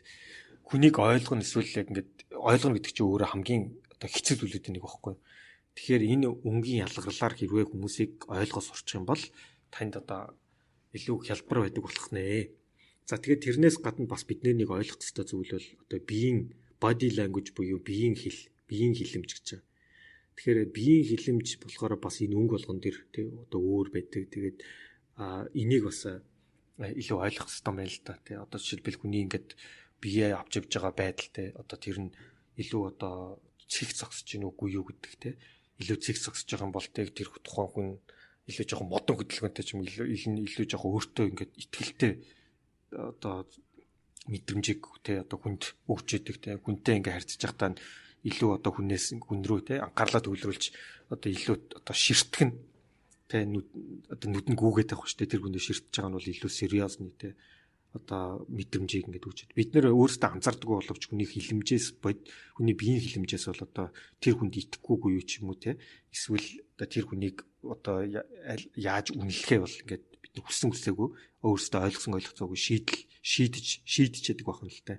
Speaker 1: хүнийг ойлгоно эсвэл яг ингээд ойлгоно гэдэг чинь өөрөө хамгийн одоо хэцүү зүйлүүдийн нэг байхгүй. Тэгэхээр энэ өнгийн ялгарлаар хэрвээ хүмүүсийг ойлгож сурчих юм бол танд одоо илүү хялбар байдаг болох нэ. За тэгээд тэрнээс гадна бас бид нэг ойлгох ёстой зүйл бол одоо биеийн body language буюу биеийн хэл, биеийн хилэмж гэж байна. Тэгэхээр биеийн хилэмж болохоор бас энэ өнгө болгон дэр тий одоо өөр байдаг. Тэгээд энийг бас илүү ойлгох ёстой байна л да тий. Одоо жишээлбэл хүний ингээд бие авч явж байгаа байдал тий одоо тэр нь илүү одоо цэг зогсож гин үгүй юу гэдэг тий. Илүү цэг зогсож байгаа юм бол тий тэр тухайн хүн илүү жоохон модон хөдөлгөөнтэй ч юм илүү жоохон өөртөө ингээд итгэлтэй одоо мэдрэмжийг тий одоо хүнд өгч идэг тий хүнтэй ингээд харьцаж байхдаа илүү одоо хүнээс хүн рүү тий анхаарлаа төвлөрүүлж одоо илүү одоо ширтгэн тий одоо нүд нь гүгээд байх шүү дээ тэр хүндээ ширтэж байгаа нь бол илүү сериосны тий одоо мэдрэмжийг ингээд өгч. Бид нэр өөрсдөө анзаардаггүй боловч хүний хилэмжээс хүний биеийн хилэмжээс бол одоо тэр хүнд итгэхгүйгүй юу ч юм уу те эсвэл одоо тэр хүнийг одоо яаж үнэлэхээ бол ингээд бид хүссэн хүсээгүй өөрсдөө ойлгосон ойлгоцоогүй шийдэж яадаг байх нь л те.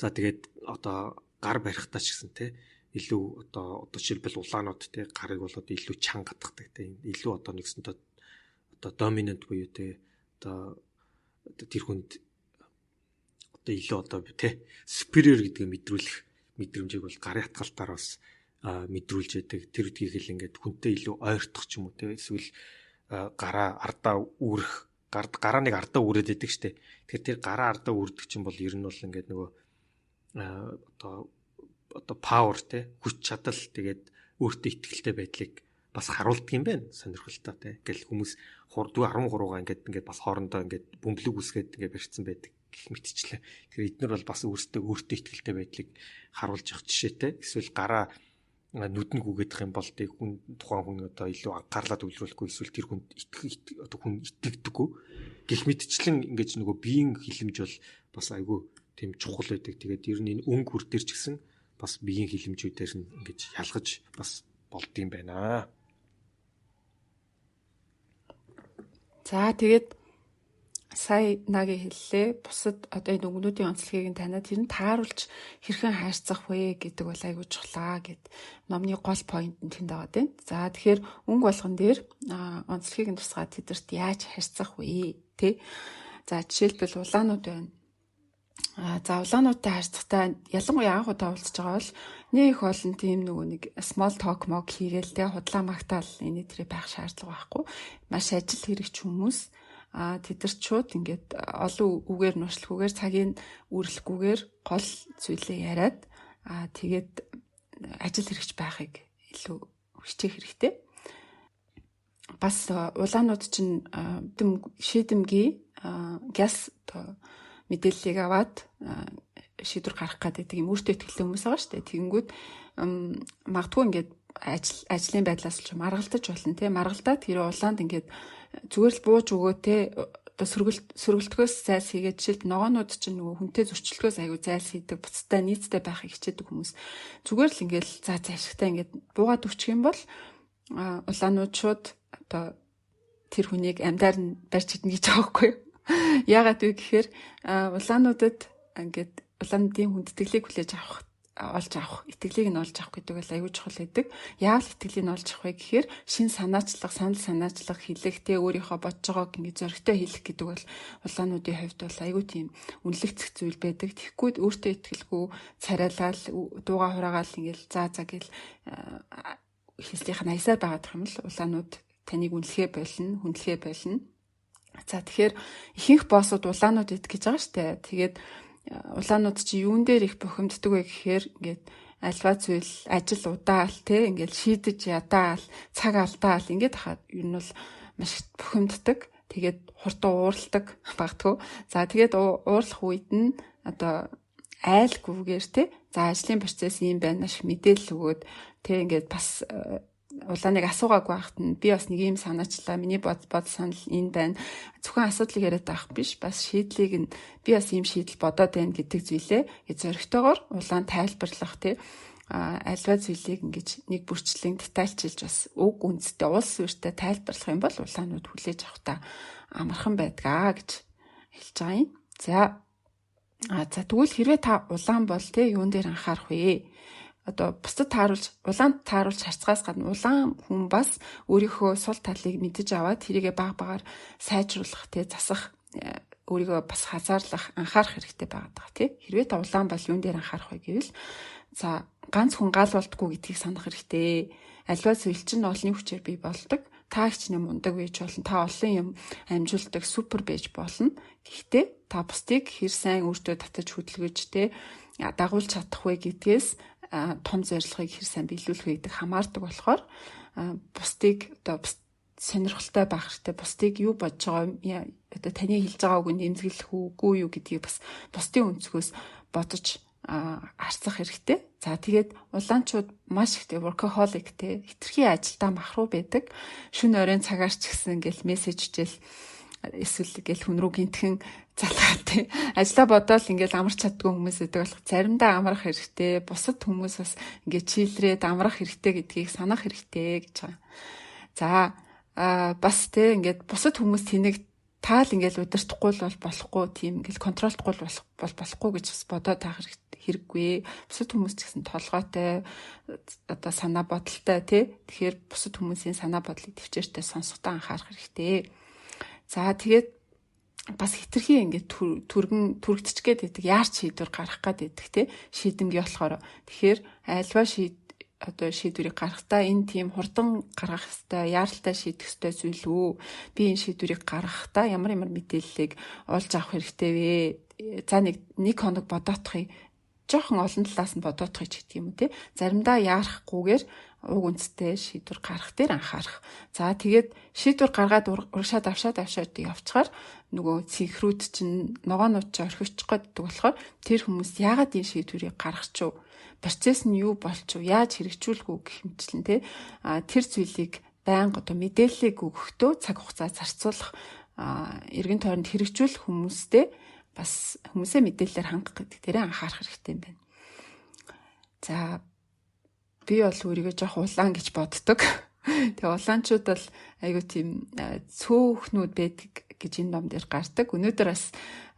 Speaker 1: За тэгээд одоо гар барихтаа ч гэсэн те илүү одоо жишээлбэл улаанууд те гарыг бол одоо илүү чанга гатгадаг те илүү одоо нэгсэнтэй одоо доминант буюу те одоо тэр хүнд одоо илүү одоо тий superior гэдгийг мэдрүүлэх мэдрэмжийг бол гарын хатгалтаар бас мэдрүүлж яадаг. Тэр үдгийг л ингээд хүнтэй илүү ойртох ч юм уу те, эсвэл гараа ардаа үүрэх, гараа нэг ардаа үүрээд байдаг штэ. Тэгэхээр тэр гараа ардаа үүрдэг чинь бол ер нь бол ингээд нөгөө одоо power те, хүч чадал, тэгээд өөртөө ихтэй байдлыг бас харуулдаг юм байна. Сонирхолтой те. Ингээл хүмүүс 13-гаа ингээд бас хоорондоо ингээд бөмбөлөг үсгээд ингээд барьцсан байдаг гэх мэтчлээ. Тэгэхээр эднэр бол бас өөртөө ихтэй байдлыг харуулж явах жишээтэй. Эсвэл гараа нүдэн гүгээдэх юм бол тэг хүн тухайн хүн одоо илүү анхаарлаа төвлөрүүлэхгүй, эсвэл тэр хүнд итгэх одоо хүн итгэдэггүй гэх мэтчлэн ингээд нөгөө биеийн хилэмж бол бас айгүй тийм чухал байдаг. Тэгээд ер нь энэ өнгө үр дээр ч гэсэн бас биеийн хилэмжүүдээр нь ингэж ялгаж бас болдгийм байна.
Speaker 2: За тэгээд сая Наги хэллээ. Бусад одоо энэ өнгөнүүдийн онцлогийг нь таниад тэр нь тааруулж хэрхэн хайрцах вэ гэдэг бол айгүй чухлаа гэд номны гол point нь тэнд байгаа тийм. За тэгэхээр өнгө болгон дээр онцлогийг нь тусгаад тэдэрт яаж харьцах вэ тэ? За жишээлбэл улаанууд байна. За улаануудтай харьцахтаа ялангуяа анх удаа уулзж байгаа бол нэг их олон тийм нөгөө нэг small talk мог хийгээл тэ, худлаа магтаал энэ тэрэ байх шаардлага байхгүй. Маш ажил хэрэгч хүмүүс тэд нар шууд ингээд олон үгээр нуршлахгүйгээр, цагийн үүрлэхгүйгээр гол зүйлээ яриад тэгээд ажил хэрэгч байхыг илүү хичээх хэрэгтэй. Бас улаанууд чинь шийдэмгий гяс мэдээллийг аваад шийдвэр гаргах гэдэг юм өөртөө ихтэй хүмүүс байгаа шүү дээ. Тэгэнгүүт магадгүй ингээд ажлын байдлаас ч маргалдаж болно те. Маргалдаад тэр улаанд ингээд зүгээр л бууж өгөө те. Одоо сөргөлтгөөс зайлс хийгээд, жишээлбэл ногоонууд чинь нөгөө хүнтэй зөрчилдгөөс аягүй зайлс хийдэг, буцтай нийцтэй байхыг хичээдэг хүмүүс. Зүгээр л ингээд за ашигтай ингээд буугаад өччих юм бол улаанууд шууд одоо тэр хүнийг амьдаар нь барьж чадна гэж байгаа байхгүй юу? Яагаад вэ гэхээр улаануудад ингээд улаануудын хүндэтгэлийг хүлээж авах, олж авах, итгэлийг нь олж авах гэдэг бол аюул чухал байдаг. Яавал итгэлийг нь олж авах вэ гэхээр шин санаачлах, санал санаачлах, хэлэх, тэ өөрийнхөө бодож байгааг ингээд зоригтой хэлэх гэдэг бол улаануудын хувьд бол аюул тийм үнэлэгдэх зүйл байдаг. Тэгэхгүй өөртөө итгэлгүй царайлал, дууга хураагаал ингээд за за гэл хэлслийнх нь аясаар байгаад юм л улаанууд таныг үнэлэхээ болно, хүндлэхээ болно. За тэгэхээр ихэнх боссууд улаанууд идэх гэж байгаа штэ. Тэгээд улаанууд чи юун дээр их бухимддаг вэ гэхээр ингээд альва зүйл ажил удаал те, ингээд шийдэж ядаал, цаг алдаал ингээд хахад ер нь бол маш их бухимддаг. Тэгээд хурдан уурладаг багтгүй. За тэгээд уурлах үед нь одоо айлгүйгээр те, за ажлын процесс юм байна, маш их мэдээлэл өгөөд те, ингээд бас улааныг асуугаагүй байхад нь би бас нэг юм санаачлаа. Миний бод санал энэ байна. Зөвхөн асуудлыг яриад байх биш, бас шийдлийг нь би бас ийм шийдэл бодоод байна гэдэг зүйлээ зоригтойгоор улаан тайлбарлах тий, альва зүйлийг ингэж нэг бүрчлэн детальчилж бас уг үндэстэй улс суурьтай тайлбарлах юм бол улаанууд хүлээж авахдаа амархан байдгаа гэж хэлж байгаа юм. За за тэгвэл хэрвээ та улаан бол тий юун дээр анхаарах вэ? Одоо бусдад тааруулж, улаанд тааруулж харьцахаас гадна улаан хүн бас өөрийнхөө сул талыг мэдэж аваад тэрийгэ баг багаар сайжруулах тий, засах, өөрийгөө бас хазаарлах, анхаарах хэрэгтэй байгаа даа тий. Хэрвээ та улаан бол юун дээр анхаарах вэ гэвэл за ганц хүн гал болдгоо гэдгийг санах хэрэгтэй. Альва зүйл чинь олонний хүчээр бий болдог. Та хичнээн мундаг байж болно. Та олон юм амжуулдаг супер байж болно. Гэхдээ та бусдыг хэр сайн өөртөө татаж хөдөлгөж тий дагуулж чадах вэ гэдгээс том зорилгыг хэр сайн биелүүлэх вэ гэдэг хамаардаг болохоор бусдыг одоо сонирхолтой байх хэрэгтэй. Бусдыг юу бодож байгаа, одоо таны хэлж байгаа үг нь эмзэглэх үгүй юу гэдгийг бас бусдын өнцгөөс бодож харцах хэрэгтэй. За тэгээд улаанчууд маш их workaholic те, хитрхи ажилдаа махруу байдаг. Шөнө оройн цагаар ч гэсэн ингээл мессеж хичээл эсвэл ингээл хүн рүү гинтхэн залгаад те, ажлаа бодоол ингээл амарч чаддгүй хүмүүс байдаг болох заримдаа амрах хэрэгтэй. Бусад хүмүүс бас ингээд чийлрээд амрах хэрэгтэй гэдгийг санах хэрэгтэй гэж байгаа. За бас те ингээд бусад хүмүүс тэнэг таал ингээл удирдахгүй л бол болохгүй, тийм ингээл контролдохгүй бол болохгүй гэж бас бодоод таах хэрэггүй. Бусад хүмүүс ч гэсэн толгойтой, одоо санаа бодолтой тий. Тэгэхээр бусад хүмүүсийн санаа бодлыг төвчээртэй сонсохдоо анхаарах хэрэгтэй. За тэгээд бас хитрхи ингээд түргэн түрэгдчих гээд байдаг, яарч шийдвэр гаргах гээд байдаг те шийдэмгий болохоор. Тэгэхээр альва одоо шийдвэрийг гаргахдаа энэ тийм хурдан гаргах ёстой, яаралтай шийдэх ёстой зүйл үү? Би энэ шийдвэрийг гаргахдаа ямар ямар мэдээллийг олж авах хэрэгтэй вэ? За нэг хоног бодоотхыг, жоохон олон талаас нь бодоотхыг ч гэдэг юм уу те. Заримдаа яарахгүйгээр уг үндэстэй шийдвэр гаргах дээр анхаарах. За тэгээд шийдвэр гаргаад урагшаа давшаа давшаад явцгаар нөгөө цэнхрүүд чинь ногоонууд чинь орхигдчих гээд болохоор тэр хүмүүс яагаад энэ шийдвэрийг гаргачих вэ? Процесс нь юу болчих вэ? Яаж хэрэгжүүлэх үү гэх мэтчлэн те. А тэр зүйлийг байнга одоо мэдээллийг өгөхдөө цаг хугацаа зарцуулах, эргэн тойронд хэрэгжүүлэх хүмүүстэй бас хүмүүсээ мэдээлэлээр хангах гэдэг дээрээ анхаарах хэрэгтэй юм байна. За би бол өөрийгөө жоох улаан гэж боддог. Тэгээ улаанчууд бол айгүй тийм цөөхнүүд байдаг гэж энэ ном дээр гардаг. Өнөөдөр бас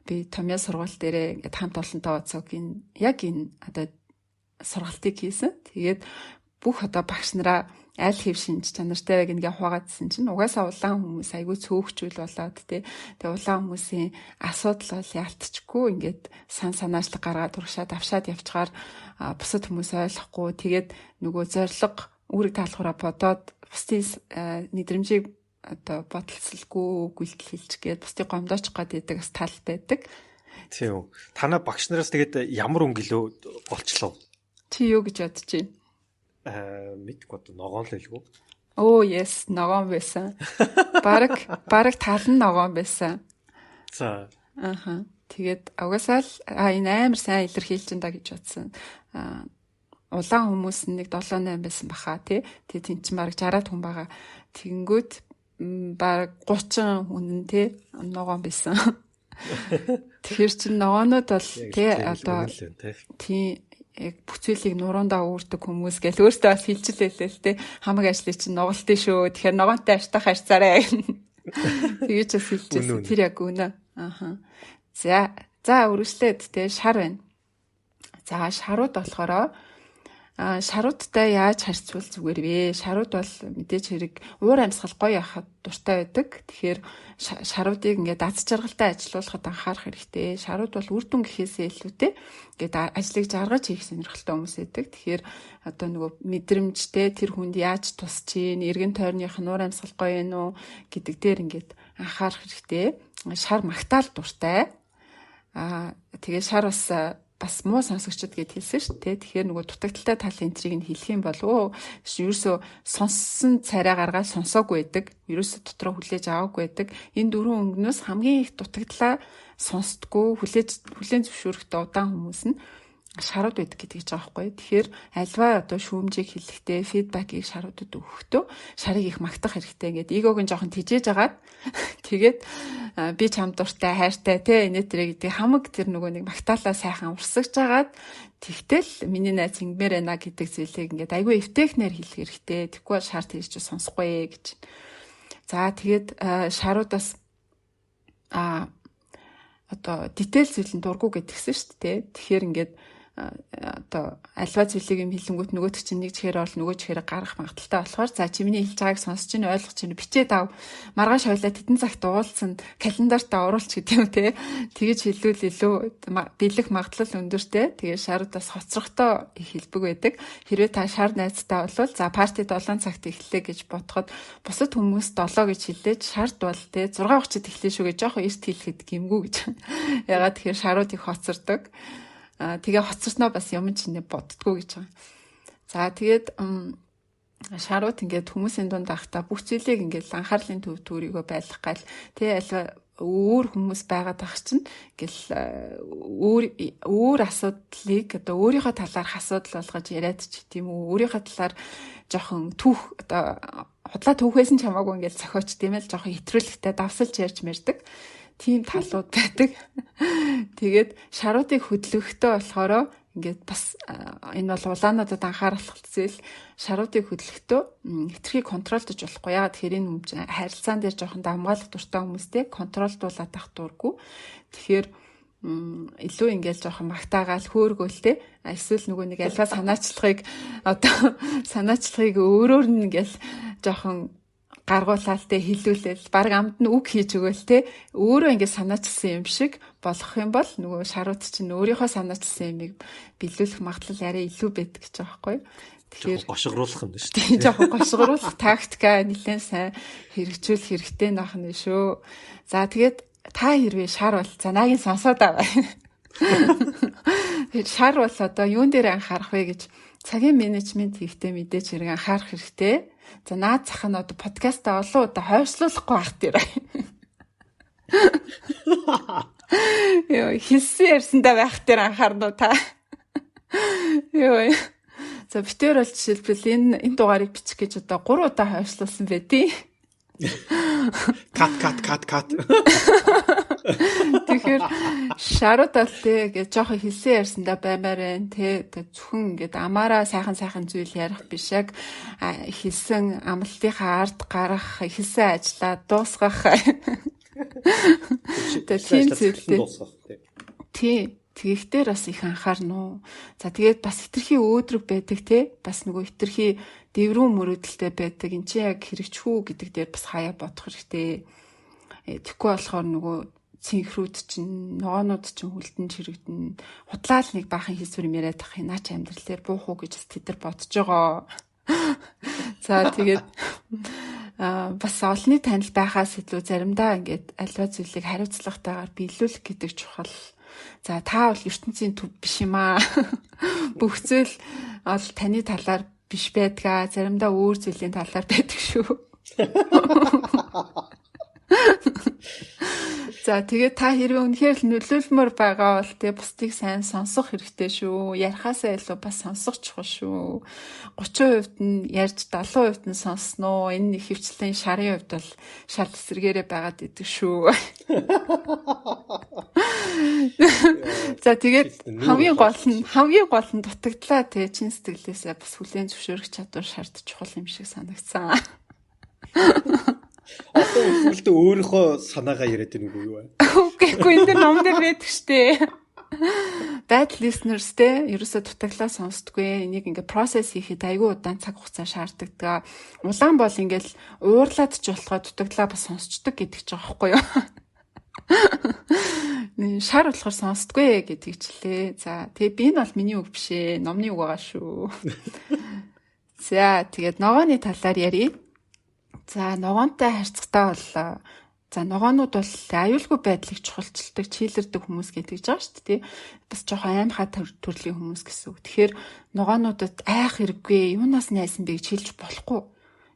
Speaker 2: би Томьёо сургууль дээрээ ингээд хамт олонтойгоо цуг энэ яг энэ одоо сургалтыг хийсэн. Тэгээд бүх одоо багш нараа аль хэв шинж чанартай байг ингээ хуваагаадсэн чинь угаасаа улаан хүмүүс айгүй цөөхчүүл болоод тий. Тэгээ улаан хүмүүсийн асуудал бол яалтчгүй ингээд сан санаачлаг гаргаад урагшаа давшаад явчгаар бусад хүмүүс ойлгохгүй, тэгээд нөгөө зориг үүрэг даалгавраа бодоод бусдын мэдрэмжийг одоо бодолцолгүй гүйлтэл хэлчих гээд бусдыг гомдоочих гээд байдаг бас тал байдаг.
Speaker 1: Тийм үү. Танаа багш нараас тэгээд ямар өнгө илүү голчлоо?
Speaker 2: Чи юу гэж бодож байна?
Speaker 1: Мэдгүй, одоо ногоон л хэлгүү.
Speaker 2: Оо yes, ногоон байсан. Бараг тал нь ногоон байсан.
Speaker 1: За.
Speaker 2: Аха. Тэгээд угаасаа л энэ амар сайн илэрхийлж энэ да гэж бодсон. Улаан хүмүүс нэг 7 8 байсан баха тий. Тэгээ тэн чинь бараг 60-аад хүн байгаа. Тэгэнгүүт бараг 30 хүн нь тий ногоон байсан. Тэгэхээр чин ногоонууд бол тий одоо тий яг бүх зүйлийг нуруундаа үүрдэг хүмүүс гэл өөртөө бас хэлчихлээ л те, хамаг ажлыг чинь нугалтын шүү. Тэгэхээр ногоонтой аштах харьцаарай. Тэгэж бас хэлчихсэн. Тэр яг үнэ. Аха. За за үргэлжлээд те шар байна. За шарууд болохоор шаруудтай яаж харьцвал зүгээр вэ? Шарууд бол мэдээж хэрэг уур амьсгал гоё яхад дуртай байдаг. Тэгэхээр шаруудыг ингээд аз жаргалтай ажилуулахад анхаарах хэрэгтэй. Шарууд бол үр дүн гэхээсээ илүүтэй ингээд ажлыг жаргаж хийх сонирхолтой хүмүүс байдаг. Тэгэхээр одоо нөгөө мэдрэмжтэй тэр хүнд яаж тусч чинь, эргэн тойрных нь уур амьсгал гоё юм уу гэдэг дээр ингээд анхаарах хэрэгтэй. Шар магтаал дуртай. Тэгээ шар бас муу сонсогчд гэд хэлсэн шүү дээ. Тэгэхээр нөгөө дутагдaltaй талын энтрийг нь хэлэх юм бол ерөөсөө сонссон царай гаргаад сонсоогүй байдаг. Ерөөсөө дотроо хүлээж аваагүй байдаг. Энэ дөрвөн өнгөнөөс хамгийн их дутагдлаа сонсдгоо, хүлээн зөвшөөрөхтэй удаан хүмүүс нь шарууд байдаг гэдэг ч байгаа байхгүй. Тэгэхээр альва одоо шүүмжийг хэлэхдээ, фидбэкийг шаруудад өгөхдөө шарыг их магтах хэрэгтэй. Ингээд эгог нь жоохон тижээж агаад тэгээд би чам дуртай, хайртай те инээ тэрэ гэдэг хамаг тэр нөгөө нэг магтаалаа сайхан урсгаж агаад тэгтэл миний найз ингэмээр байна гэдэг зүйлийг ингээд айгүй эвтэйхнээр хэлэх хэрэгтэй. Тэгэхгүй бол шар тийж сонсохгүй гэж. За тэгээд шаруудаас одоо дитэйл зүйл нь дургу гэдгсэн шүү дээ. Тэгэхээр ингээд одоо альва зүйлийг юм хэлэнгүүт нөгөөт чинь нэг чихээр бол нөгөө чихээр гарах магадaltaй болохоор за чи миний хэлж байгааг сонсож чинь, ойлгож чинь, бичээд ав, маргааш хоёлаа тэдэн цагт уулзсан, календартаа оруулч гэдэг юм те. Тэгэж хэлвэл илүү бэлэх магадлал өндөртэй. Тэгээ шаруудаас хоцрохтой их хэлбэг байдаг. Хэрвээ та шар найзтай бол за парти 7 цагт эхэллээ гэж бодоход бусад хүмүүс 7 гэж хэллээ, шард бол те 6:30-д эхлэв шүү гэж жоохон эрт хэлэхэд гимгүү гэж. Ягаад тэгэхээр шарууд их хоцордог. Тэгээ хоцорсноо бас юм чинь боддгоо гэж байгаа. За тэгээд шарууд ингээд хүмүүсийн дунд байхдаа бүх зүйлийг ингээд анхаарлын төв төрийгөө байлгах гал тэгээ альва өөр хүмүүс байгаад байх чинь ингээл өөр өөр асуудлыг одоо өөрийнхөө талаарх асуудал болгож яриад ч тийм үү, өөрийнхөө талаар жоохон түүх одоо худлаа түүхээс нь ч хамаагүй ингээл зохиоч тийм ээ жоохон хэтрүүлэгтэй давсалж ярьж мэрдэг тийм талууд байдаг. Тэгээд шаруудыг хөдлөхтөө болохоор ингээд бас энэ бол улаануудад анхаарах зүйл, шаруудыг хөдлөхдөө хэтэрхий контролдож болохгүй. Яагаад тэгэхээр энэ хүмүүс харилцаан дээр жоохон давмгаалах дуртай хүмүүстэй контролдуулаад ах дурггүй. Тэгэхээр илүү ингээл жоохон магтаагаал хөөргөөлтэй, эсвэл нөгөө нэг альва санаачлагыг одоо санаачлагыг өөрөөр нь ингээл жоохон Гаргуулаад те хилүүлээл баг амд нь үг хийж өгөөл те өөрөө ингээд санаачилсан юм шиг болох юм бол нөгөө шарууд чинь өөрийнхөө санаачилсан юмыг биелүүлэх магадлал арай илүү байдаг гэж байгаа байхгүй юу?
Speaker 1: Тэгэхээр гошигруулах юм шүү дээ.
Speaker 2: Тийм, жоохон гошигруулах тактика нэлээд сайн хэрэгжүүлэх хэрэгтэй нөх нь шүү. За тэгээд та хэрвээ шар бол за наагийн сонсоод аваа. Тэгэхээр шар бол одоо юун дээр анхаарах вэ гэж цагийн менежмент хийхдээ мэдээж хэрэг анхаарах хэрэгтэй. За наад зах нь одоо подкастаа олон удаа хойшлуулахгүй байх дээр. Йоо, хэлсэн ярьсандаа байх дээр анхаарна уу та? Йоо. За битээр бол жишээлбэл энэ дугаарыг бичих гэж одоо 3 удаа хойшлуулсан байдیں۔
Speaker 1: Кат кат кат кат.
Speaker 2: Тэгэхээр шарууд бол те гэж жоохон хэлсэн ярьсандаа баймаар байна те. Зөвхөн ингээд амаараа сайхан сайхан зүйл ярих биш, яг хэлсэн амлалтынхаа ард гарах, хэлсэн ажлаа дуусгах. Тэгээ тийм зүйлтэй. Тий. Тэгэхдээ бас их анхаарна уу. За тэгээд бас хитрхи өөдрөг байдаг те. Бас нөгөө хитрхи дэврүүн мөрөөдөлтэй байдаг. Энд чинь яг хэрэгжих үү гэдэг дээр бас хаяа бодох хэрэгтэй. Тэгэхгүй болохоор нөгөө цэнхрүүд чинь, ногоонууд чинь хүлдэн чирэгдэн. Худлаа л нэг баахан хийсвэр юм яриад тах юм. Наа чи амьдрал дээр буух уу гэж бас тэд нар бодож байгаа. За тэгээд бас олонний танил байхаас илүү заримдаа ингээд альва зүйлийг хариуцлагатайгаар биелүүлэх гэдэг чухал. За та бол ертөнцийн төв биш юм аа. Бүх зүйл ол таны талаар биш байдгаа. Заримдаа өөр зүйлийн талаар байдаг шүү. За тэгээд та хэрвээ үнэхээр л нөлөөлмөр байгаа бол тэ бусдыг сайн сонсох хэрэгтэй шүү. Ярихаасаа илүү бас сонсох чухал шүү. 30% нь ярьж 70% нь сонсноо. Энэ ихэвчлэн шарын хувьд бол шал эсрэгээрээ байгаад идэг шүү. За тэгээд хамгийн гол нь дутагдлаа тэ чин сэтгэлээсээ бас хүлээн зөвшөөрөх чадвар шаард чухал юм шиг санагдсан.
Speaker 1: Одоо үлдээ өөрийнхөө санаагаа яриад байна уу юу вэ?
Speaker 2: Үгүй энэ дэр ном дээр байдаг штэ. Bad listeners те ерөөсөө дутагдлаа сонсдгүй. Энийг ингээ process хийхэд айгүй удаан цаг хугацаа шаарддаг. Улаан бол ингээл уурлаад ч болохоо дутагдлаа бас сонсчдөг гэдэг ч байгаа байхгүй юу? Шар болохоор сонсдгүй гэдгийг члээ. За тэгээ би энэ бол миний үг биш ээ. Номны үг байгаа шүү. За тэгээд ногооны талаар ярья. За ногоонтой харьцагтаа бол за ногоонууд бол аюулгүй байдлыг чухалчилдаг, чийлэрдэг хүмүүс гэдэг жаа шүү дээ. Бас жоохон аймхаа төрлийн хүмүүс гэсэн үг. Тэгэхээр ногоонуудад айх хэрэггүй, юунаас найсан бэ гэж хэлж болохгүй.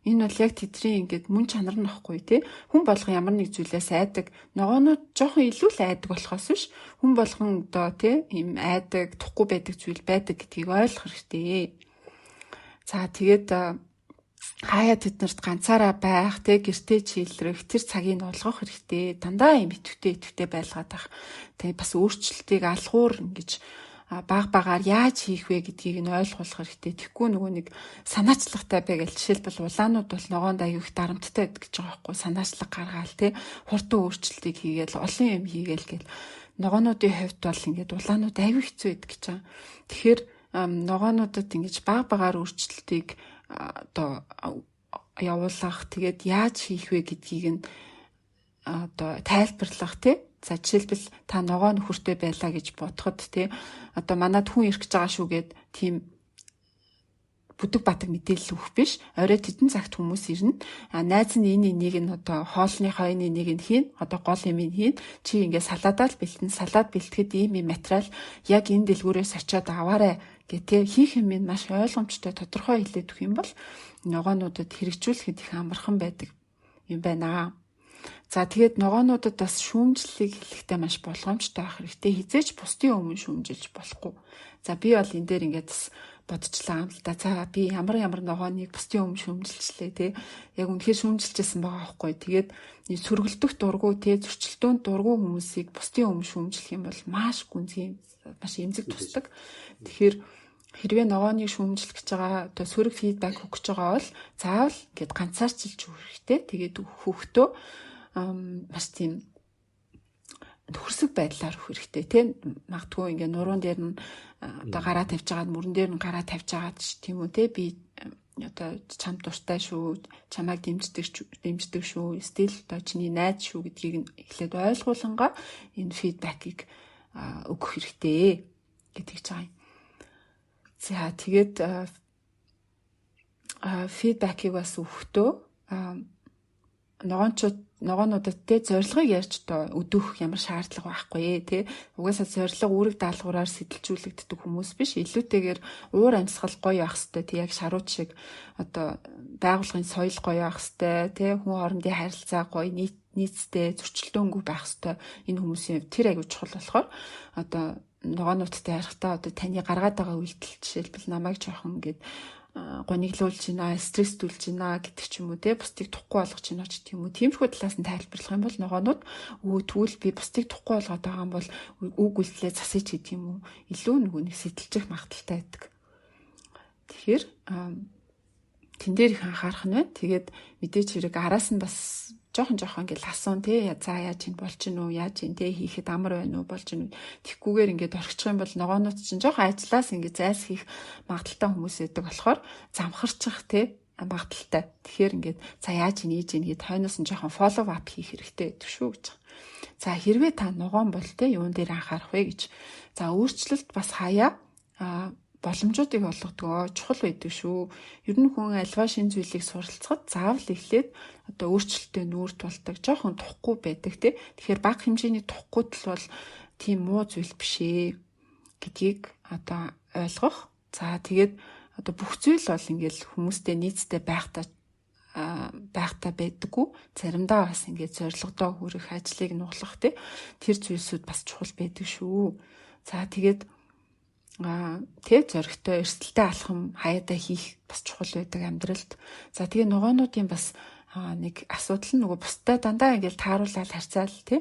Speaker 2: Энэ бол яг тэдний ингээд мөн чанар нь ахгүй тий. Хүн болгон ямар нэг зүйлээс айдаг. Ногоонууд жоохон илүү л айдаг болохоос биш. Хүн болгон одоо тий ийм айдаг, тухгүй байдаг зүйл байдаг гэдгийг ойлгох хэрэгтэй. За тэгээд хаяа тэднэрт ганцаараа байх, тэ гэртээ чийлрэх, тэр цагийг олгох хэрэгтэй. Дандаа юм идэвхтэй байлгаад ах. Тэгээ бас өөрчлөлтийг алхуур ингэж баг багаар яаж хийх вэ гэдгийг нь ойлгуулах хэрэгтэй. Тэгэхгүй нөгөө нэг санаачлагтай бай гэл жишээлбэл улаанууд бол ногоонд аяг их дарамттай байдаг гэж байгаа байхгүй. Санаачлаг гаргаал тэ хурдан өөрчлөлтийг хийгээл олон юм хийгээл гэл ногоонуудын хувьд бол ингээд улаанууд аяг хэцүү байдаг гэж байгаа. Тэгэхээр ногоонуудад ингэж баг багаар өөрчлөлтийг одоо явуулах, тэгээд яаж хийх вэ гэдгийг нь одоо тайлбарлах тий. За жишээлбэл та ногоо нөхөртэй байлаа гэж бодоход тий одоо манад хүн ирэх гэж байгаа шүү гэд тийм бүдэг батаг мэдээлэл өгөх биш. Орой тэдэн цагт хүмүүс ирнэ. А найз нь энэ энийг нь одоо хоолныхоо энэ энийг нь хийн. Одоо гол юм хийн. Чи ингээ салаадаа л бэлтэн. Салаад бэлтгэхэд ийм ийм материал яг энэ дэлгүүрээс очиод аваарай гэх тэ хийх юм нь маш ойлгомжтой тодорхой хэлээд өгөх юм бол ногоонуудад хэрэгжүүлэхэд их амархан байдаг юм байна. За тэгээд ногоонуудад бас шүүмжлэлийг хэлэхдээ маш болгоомжтой байх хэрэгтэй. Хизээч бусдын өмнө шүүмжилж болохгүй. За би бол энэ дээр ингээд бас бодчихлаа юм л да. За би ямар ногооныг бусдын өмнө шүүмжилчлээ те. Яг үнэхээр шүүмжилжсэн байгаа байхгүй. Тэгээд сөргөлдөх дургу те зөрчилдөөн дургу хүмүүсийг бусдын өмнө шүүмжлэх юм бол маш гүнзгий маш эмзэг тусдаг. Тэгэхээр хэрвээ ногооныг шүүмжлэх гэж байгаа одоо сөрөг фидбек өгөх гэж байгаа бол заавал ингээд ганцаарчилж өгөх хэрэгтэй. Тэгээд хүүхдөө маш тийм нөхөрсөг байдлаар өгөх хэрэгтэй тийм. Магадгүй ингээ нуруунд дээр нь одоо гараа тавьж байгаад мөрөн дээр нь гараа тавьж байгаад ч тийм үү те би одоо чам дуртай шүү, чамайг дэмждэг шүү, стил одоо чиний найз шүү гэдгийг нь эхлээд ойлгуулангаа энэ фидбэкийг өгөх хэрэгтэй гэдэг ч байгаа юм. За тэгээд фидбэкийг бас өгөхдөө ногоонуудад те зорилгыг ярьж одоо өдөөх ямар шаардлага байхгүй те. Угаасаа зорилго үүрэг даалгавраар сэтэлжүүлэгддэг хүмүүс биш. Илүүтэйгээр уур амьсгал гоё байх хэвээр те, яг шарууд шиг одоо байгууллагын соёл гоё байх хэвээр те, хүн хоорондын харилцаа гоё, нийцтэй, зөрчилдөөнгүй байх хэвээр. Энэ хүмүүсийн хувьд тэр аягүй чухал болохоор одоо ногоонуудтай ярихдаа одоо таны гаргаад байгаа үйлдэл жишээлбэл намайг жоохон ингээд гониглуулж байна, стресстүүлж байна гэдэг ч юм уу те, бусдыг тухгүй болгож байна ч гэх юм уу. Тиймэрхүү талаас нь тайлбарлах юм бол ногоонууд өө тэгвэл би бусдыг тухгүй болгоод байгаа юм бол үг үйлдэлээ засъя ч гэдэг юм уу. Илүү нөгөө нэг сэтэлчих магадaltaй байдаг. Тэгэхээр тэн дээр их анхаарах нь байна. Тэгээд мэдээч хэрэг араас нь бас жоохон ингээл асуун те, за яаж ин болж гин үү, яаж ин те, хийхэд амар байна уу, болж гин үү. Тэгхгүйгээр ингээд орхичих юм бол ногоонууд чинь жоохон ажиллаас ингээд зайлс хийх магадaltaй хүмүүс байдаг болохоор замхарчих те магадaltaй. Тэгэхээр ингээд за яаж ин ийж ин гээд хойноос нь жоохон follow up хийх хэрэгтэй байдаг шүү гэж. За хэрвээ та ногоон бол те юун дээр анхаарах вэ гэж. За өөрчлөлт бас хаяа боломжуудыг олгодог чухал байдаг шүү. Ер нь хүн альва шин зүйлийг суралцахад заавал эхлээд одоо өөрчлөлтөө нүүр тулдаг, жоохон тухгүй байдаг тий. Тэгэхээр бага хэмжээний тухгүй тал бол тийм муу зүйл биш ээ гэдгийг одоо ойлгох. За тэгээд одоо бүх зүйл бол ингээл хүмүүстэй нийцтэй байхдаа байдаггүй. Заримдаа бас ингээд зорилгодоо хүрэх, ажлыг нуглах тий. Тэр зүйлсүүд бас чухал байдаг шүү. За тэгээд тэ зоригтой эрсдэлтэй алхам хаяадаа хийх бас чухал байдаг амьдралд. За тэгээ ногоонуудын бас нэг асуудал нь нөгөө бусдаа дандаа ингээл тааруулаад харьцаал тий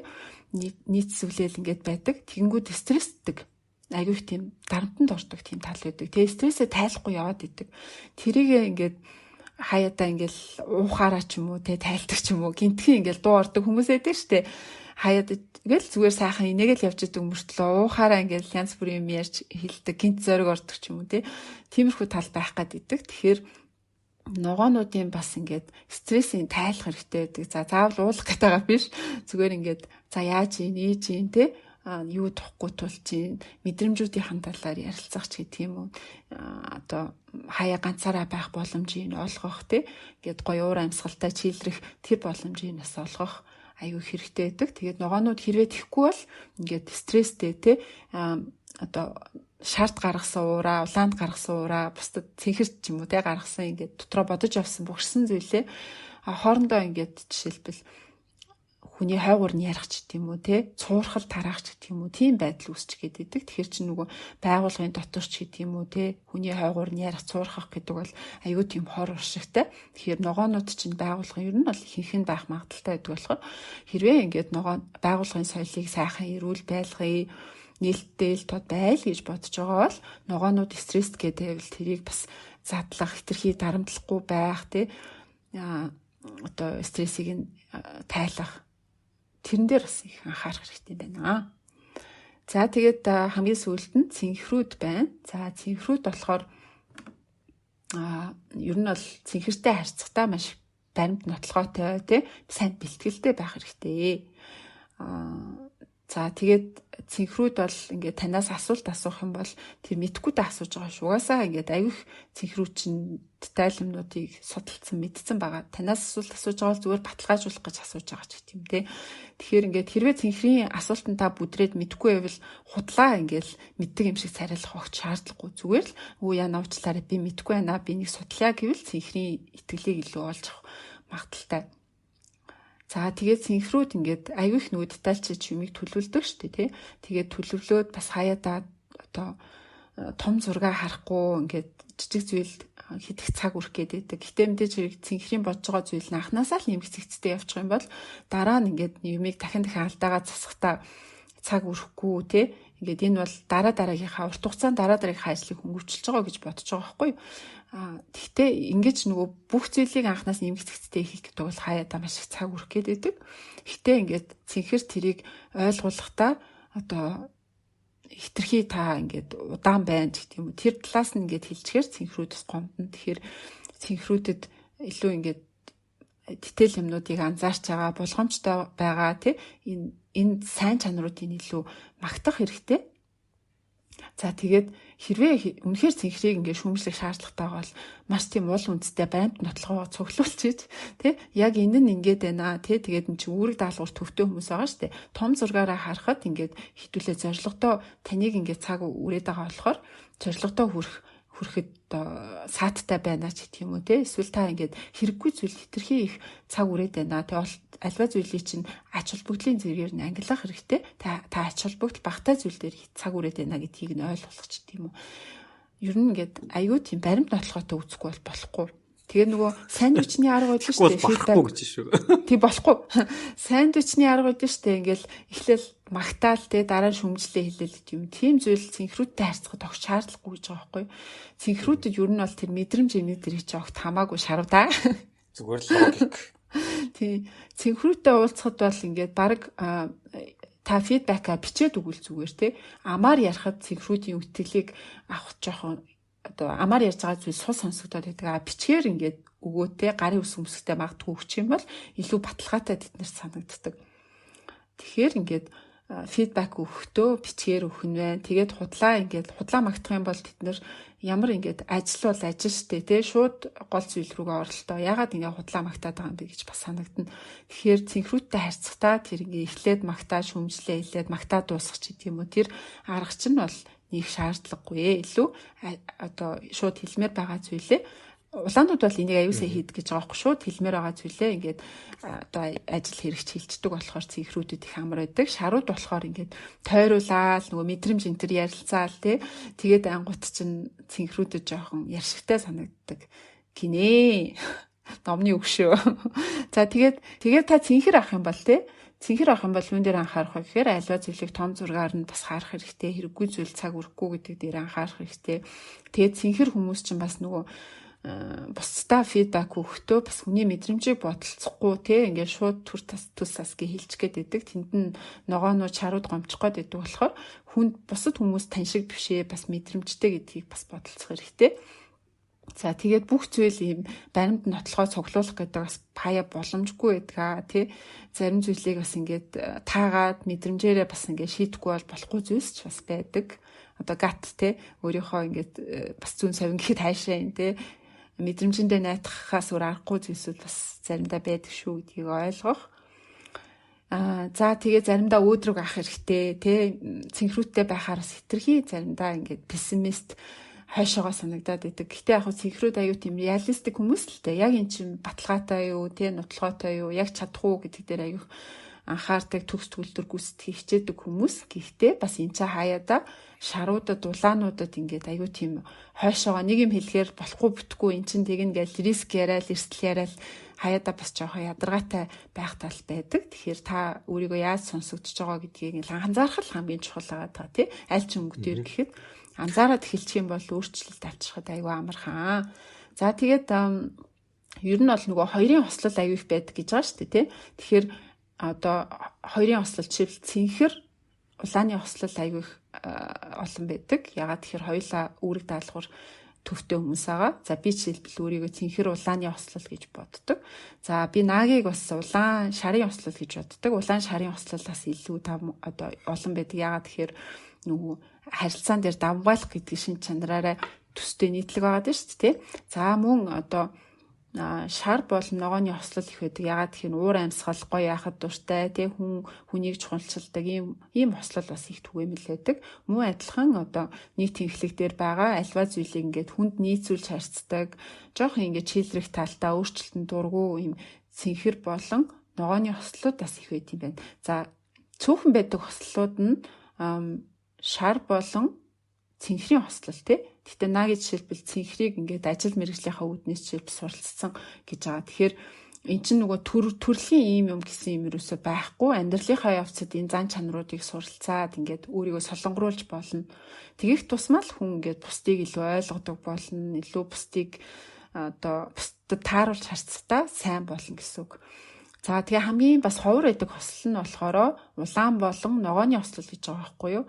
Speaker 2: нийцсүүлээл ингээд байдаг. Тэгэнгүүт стрессдэг. Айгүй их тийм дарамтанд ордог тийм тал байдаг. Тэгээ стрессээ тайлахгүй яваад идэг. Тэрийг ингээд хаяадаа ингээл уухаараа ч юм уу те тайлдаг ч юм уу гинтхэн ингээл дуу ордог хүмүүс байдаг штэ. Хаяад ингээл зүгээр сайхан инээгээл явж идэг мөртлөө уухаараа ингээл янз бүрийн юм ярьж хэлдэг, гинт зориг ордог ч юм уу те. Тиймэрхүү тал байх гад идэг. Тэгэхээр ногоонуудын бас ингээд стрессийн тайлах хэрэгтэй байдаг. За заавал уулах гэдэг байгаа биш. Зүгээр ингээд за яаж ийн, ээж ийн те юу тухгүй тулж ийн, мэдрэмжүүдийн талаар ярилцах ч гэх юм уу. Одоо хаяа ганцаараа байх боломжийг олгох те. Ингээд гоё уур амьсгалтай чийлрэх тэр боломжийг бас олгох аюу хэрэгтэй байдаг. Тэгээд ногоонууд хэрвээ тэхгүй бол ингээд стресстэй те одоо шард гаргасан уураа, улаанд гаргасан уураа, бусдад цэнхэр ч юм уу те гаргасан ингээд дотроо бодож авсан бохирсон зүйлээ хоорондоо ингээд жишээлбэл хүний хойгуур нь ярих ч гэдэм үү те, цуурхал тараах ч гэдэм үү, тийм байдал үүсч гээд идэг. Тэгэхээр чи нөгөө байгууллагын дотор ч гэдэм үү те, хүний хойгуур нь ярих, цуурхах гэдэг бол аюу тийм хор уршигтай. Тэгэхээр ногоонууд чинь байгууллагын ер нь бол ихэнх нь байх магадaltaй байдаг болохоор хэрвээ ингээд ногоон байгууллагын соёлыг сайхан эрүүл байлгая, нээлттэй л тод байл гэж бодож байгаа бол ногоонууд стресс гэдэг байвал тэрийг бас задлах, хэтэрхий дарамтлахгүй байх те, одоо стрессийг нь тайлах тэрэн дээр бас их анхаарах хэрэгтэй байна. За тэгээд хамгийн сүүлд нь цэнхрүүд байна. За цэнхрүүд болохоор ер нь бол цэнхэртэй харьцахтаа маш баримт нотлогоотой тий сайн бэлтгэлтэй байх хэрэгтэй. За тэгээд цэнхрүүд бол ингээд танаас асуулт асуух юм бол тэр мэдхгүй дэ асууж байгаа шүү. Угаасаа ингээд аюух цэнхрүүд чинь деталь юмнуудыг судалсан, мэдсэн байгаа. Танаас асуулт асууж байгаа бол зүгээр баталгаажуулах гэж асууж байгаа ч гэх юм те. Тэгэхээр ингээд хэрвээ цэнхрийн асуултанд та бүдрээд мэдхгүй байвал худлаа ингээд мэддэг юм шиг царайлах огт шаардлагагүй. Зүгээр л өө яа навчлаарай би мэдхгүй байна, би нэг судлаа гэвэл цэнхрийн итгэлийг илүү олж авах магадaltaй. За тэгээд цэнхрүүд ингээд аюу их нөгөө детальчж юмыг төлөвлөдөг шүү дээ тий. Тэгээд төлөвлөөд бас хаяадаа одоо том зургаа харахгүй ингээд жижиг зүйл хэдэх цаг үрэх гээд байдаг. Гэтэ мэдээж хэрэг цэнхрийн бодож байгаа зүйл нь анханасаа л нэмэх зэгцтэй явчих юм бол дараа нь ингээд юмыг дахин дахин алдаагаа засахтаа цаг үрэхгүй тий. Ингээд энэ бол дараа дараагийнхаа урт хугацаанд дараа дараагийнхаа ажлыг хөнгөвчлж байгаа гэж бодож байгаа байхгүй юу? Тэгтээ ингэж нөгөө бүх зүйлийг анханаас нэмэх зэгцтэй хийх гэдэг бол хаяадаа маш их цаг үрэх гээд байдаг. Гэтэ ингээд цэнхэр тэрийг ойлгуулахдаа одоо хитрхи та ингээд удаан байна гэх юм уу. Тэр талаас нь ингээд хэлчихээр цэнхрүүд бас гомдно. Тэгэхээр цэнхрүүдэд илүү ингээд дитэйл юмнуудыг анзаарч байгаа, болгоомжтой байгаа тий энэ сайн чанаруудыг илүү магтах хэрэгтэй. За тэгээд хэрвээ үнэхээр цэнхрийг ингээд шүүмжлэх шаардлагатай бол маш тийм уул үндэстэй баримт нотлогоо цуглуулчих тий яг энэ нь ингээд байна тий тэгээд эн чинь үүрэг даалгавар төвтэй хүмүүс байгаа шүү дээ. Том зургаараа харахад ингээд хитүүлээ зорилготой таныг ингээд цаг үрээд байгаа болохоор зорилготой хүрэхэд сааттай байна ч гэх юм уу те эсвэл та ингээд хэрэггүй зүйл хэтэрхий их цаг үрээд байна. Тэг альва зүйлийг чинь ач холбогдлын зэрэгээр нь ангилах хэрэгтэй. Та ач холбогдол багтай зүйл дээр цаг үрээд байна гэдгийг нь ойлгох ч тийм үү. Ер нь ингээд аюу тийм баримт нотлохотой үзэхгүй бол болохгүй. Тэгээ нөгөө сандвичний арга байдаг
Speaker 1: шүү дээ. Болохгүй гэж шүү.
Speaker 2: Тий болохгүй. Сандвичний арга байдаг шүү дээ. Ингээл эхлээл магтаал те дараа нь шүмжлээ хэлээл гэдэг юм. Тийм зүйл цэнхрүүдтэй харьцахад огт шаардлагагүй гэж байгаа байхгүй юу? Цэнхрүүдэд ер нь бол тэр мэдрэмж эмээ тэр чи огт хамаагүй шарав да.
Speaker 1: Зүгээр л логик.
Speaker 2: Тий. Цэнхрүүтэй уулзахад бол ингээд баг та фидбэка бичээд өгвөл зүгээр те. Амаар ярихад цэнхрүүдийн үтгэлийг авах жоохон одоо амаар ярьж байгаа зүйл сул сонсогдоод байдаг. А бичгээр ингээд өгөөтэй гарын үс өмсгтэй магадгүй өгч юм бол илүү баталгаатай тэднэрт санагддаг. Тэгэхээр ингээд фидбэк өгөхдөө бичгээр өгөх нь байна. Тэгээд худлаа ингээд худлаа магтах юм бол тэд нэр ямар ингээд ажил бол ажил штэ тий шууд гол зүйл рүүгээ оролтоо. Ягаад ингээд худлаа магтаад байгаа юм бэ гэж бас санагдана. Тэгэхээр цэнхрүүдтэй харьцахтаа тэр ингээд эхлээд магтаа шүмжлээ эхлээд магтаа дуусгах ч гэдэг юм уу. Тэр арга чинь бол нэг шаардлагагүй. Илүү одоо шууд хэлмээр байгаа зүйлээ улаанууд бол энийг аюулсаа хийдэг гэж байгаа байхгүй шууд хэлмээр байгаа зүйлээ ингээд одоо ажил хэрэгч хилчдэг болохоор цэнхрүүдэд их амар байдаг. Шарууд болохоор ингээд тойруулаал нөгөө мэдрэмж энэ төр ярилцаал тий. Тэгээд ангут чинь цэнхрүүдэд жоохон ярьшигтай санагддаг гинэ. Номны үг шүү. За тэгээд та цэнхэр авах юм бол тий Цэнхэр авах юм бол юун дээр анхаарах вэ гэхээр альва зүйлийг том зургаар нь бас харах хэрэгтэй. Хэрэггүй зүйл цаг өрөхгүй гэдэг дээр анхаарах хэрэгтэй. Тэгээд цэнхэр хүмүүс чинь бас нөгөө бусдаа фидбэк өгөхдөө бас хүний мэдрэмжийг бодолцохгүй те ингээд шууд түр тас түс сас гэ хэлчих гээд байдаг. Тэнд нь ногоонууд чарууд гомчих гээд байдаг болохоор хүнд бусад хүмүүс тань шиг бишээ бас мэдрэмжтэй гэдгийг бас бодолцох хэрэгтэй. За тэгээд бүх зүйл ийм баримт нотлохоо цуглуулах гэдэг бас пая боломжгүй байдгаа тий. Зарим зүйлийг бас ингээд таагаад мэдрэмжээрээ бас ингээд шийдэхгүй бол болохгүй зүйлс ч бас байдаг. Одоо гат тий өөрийнхөө ингээд бас зүүн совин гэхэд хайшаа юм тий мэдрэмжэндээ найдахаас өөр аргагүй зүйлсүүд бас заримдаа байдаг шүү гэдгийг ойлгох. За тэгээ заримдаа өөдрөг авах хэрэгтэй тий цэнхрүүттэй байхаар бас хитрхи заримдаа ингээд пессимист хойшоогоо санагдаад байдаг. Гэтэ яг цэнхрүүд аюу тийм реалистик хүмүүс л дээ. Яг эн чинь баталгаатай юу, тий нотлогоотой юу, яг чадах уу гэдэг дээр аюу анхаардаг, төгс төгөлдөр гүйцэтгэх хичээдэг хүмүүс. Гэхдээ бас энэ ч хаяада шаруудад, улаануудад ингээд аюу тийм хойшоогоо нэг юм хэлэхээр болохгүй бүтггүй эн чинь тэгнэ гэж риск яриад, эрсдэл яриад хаяада бас жоохон ядаргаатай байх тал байдаг. Тэгэхээр та өөрийгөө яаж сонсогдож байгаа гэдгийг анзаарах л хамгийн чухал байгаа та тий. Аль ч өнгө дээр гэхэд анзаараад эхэлчих юм бол өөрчлөлт авчрахад аюу амархан. За тэгээд ер нь бол нөгөө хоёрын хослол аюу их байдаг гэж байгаа шүү дээ тий. Тэгэхээр одоо хоёрын хослол жишээл цэнхэр улааны хослол аюу их олон байдаг. Ягаад тэгэхээр хоёулаа үүрэг даалгавар төвтэй хүмүүс байгаа. За би жишээлбэл өөрийгөө цэнхэр улааны хослол гэж боддог. За би наагийг бас улаан шарын хослол гэж боддог. Улаан шарын хослолоос илүү одоо олон байдаг. Ягаад тэгэхээр нөгөө харилцаан дээр давмгайлах гэдэг шин чанараараа төстэй нийтлэг байгаа даа шүү дээ. За мөн одоо шар болон ногооны хослол их байдаг. Ягаад гэхээр уур амьсгал гоё яхад дуртай тий хүн хүнийг чухалчилдаг ийм хослол бас их түгээмэл байдаг. Мөн адилхан одоо нэг тэнхлэг дээр байгаа альва зүйлийг ингээд хүнд нийцүүлж харьцдаг. Жохон ингээд чийлрэх талдаа өөрчлөлтөнд дургу ийм цэнхэр болон ногооны хослолууд бас их байт юм байна. За цөөхөн байдаг хослолууд нь шар болон цэнхрийн хослол тий. Гэтэ наги жишээлбэл цэнхрийг ингээд ажил мэргэжлийнхаа үүднээс жишээлбэл суралцсан гэж байгаа. Тэгэхээр эн чинь нөгөө төрлийн ийм юм гэсэн юм юусоо байхгүй. Амьдралынхаа явцад энэ зан чанаруудыг суралцаад ингээд өөрийгөө солонгоруулж болно. Тэгэх тусмаа л хүн ингээд бусдыг илүү ойлгодог болно. Илүү бусдыг одоо бусдад тааруулж харьцахдаа сайн болно гэсэн үг. За тэгээ хамгийн бас ховор байдаг хослол нь болохоор улаан болон ногооны хослол гэж байгаа байхгүй юу?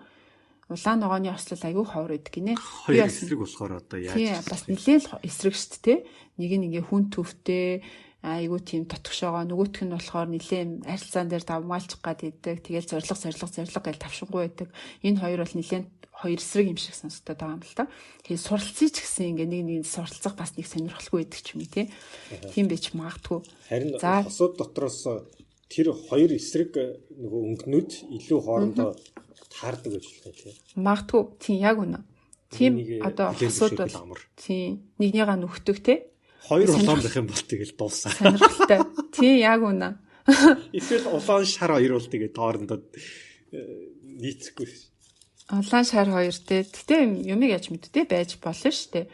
Speaker 2: Улаан ногооны ослол айгүй ховор байдаг гинэ.
Speaker 1: Би бас эсрэг болохоор одоо яаж
Speaker 2: тий бас нэлээд эсрэг шүү дээ. Нэг нь ингээ хүн төвтэй айгүй тийм тотгошоогоо, нөгөөх нь болохоор нэлээд арилцаан дээр давмгаалчих гад идэг. Тэгэл зориг гэж тавшингүй байдаг. Энэ хоёр бол нэлээд хоёр эсрэг юм шиг сонсогдоод байгаа юм л та. Тэгэхээр суралцъя ч гэсэн ингээ нэг нэг суралцах бас нэг сонирхолгүй байдаг ч юм уу тий. Тийм байж магадгүй.
Speaker 1: Харин хосууд дотроос тэр хоёр эсрэг нөгөө өнгөнүүд илүү хоорондоо таардаг гэж болох юм тий.
Speaker 2: Магадгүй. Тийм яг үнэ. Тийм одоо хосууд бол тийм нэгнийгаа нүхдэг тий.
Speaker 1: Хоёр улаан байх юм бол тэгэл дуусаа.
Speaker 2: Сонирхолтой. Тийм яг үнэ.
Speaker 1: Эсвэл улаан шар хоёр бол тэгээд хоорондоо нийцэхгүй.
Speaker 2: Улаан шар хоёр те. Гэтэ юмыг яаж мэддэ байж болно шүү дээ.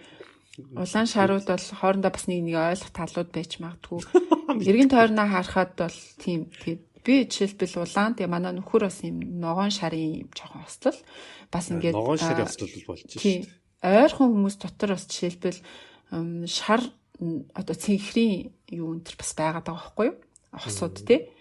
Speaker 2: Улаан шарууд бол хоорондоо бас нэг нэг ойлгох талууд байж магадгүй. Эргэн тойрноо харахад бол тийм тийм. Би жишээлбэл улаан, тэгээ манай нөхөр бас юм ногоон шарын юм жоохон ослол. Бас ингээд
Speaker 1: ногоон шарын ослол болж шүү дээ.
Speaker 2: Ойрхон хүмүүс дотор бас жишээлбэл шар одоо цэнхрийн юу энэ төр бас байгаад байгаа байхгүй юу? Хосууд те.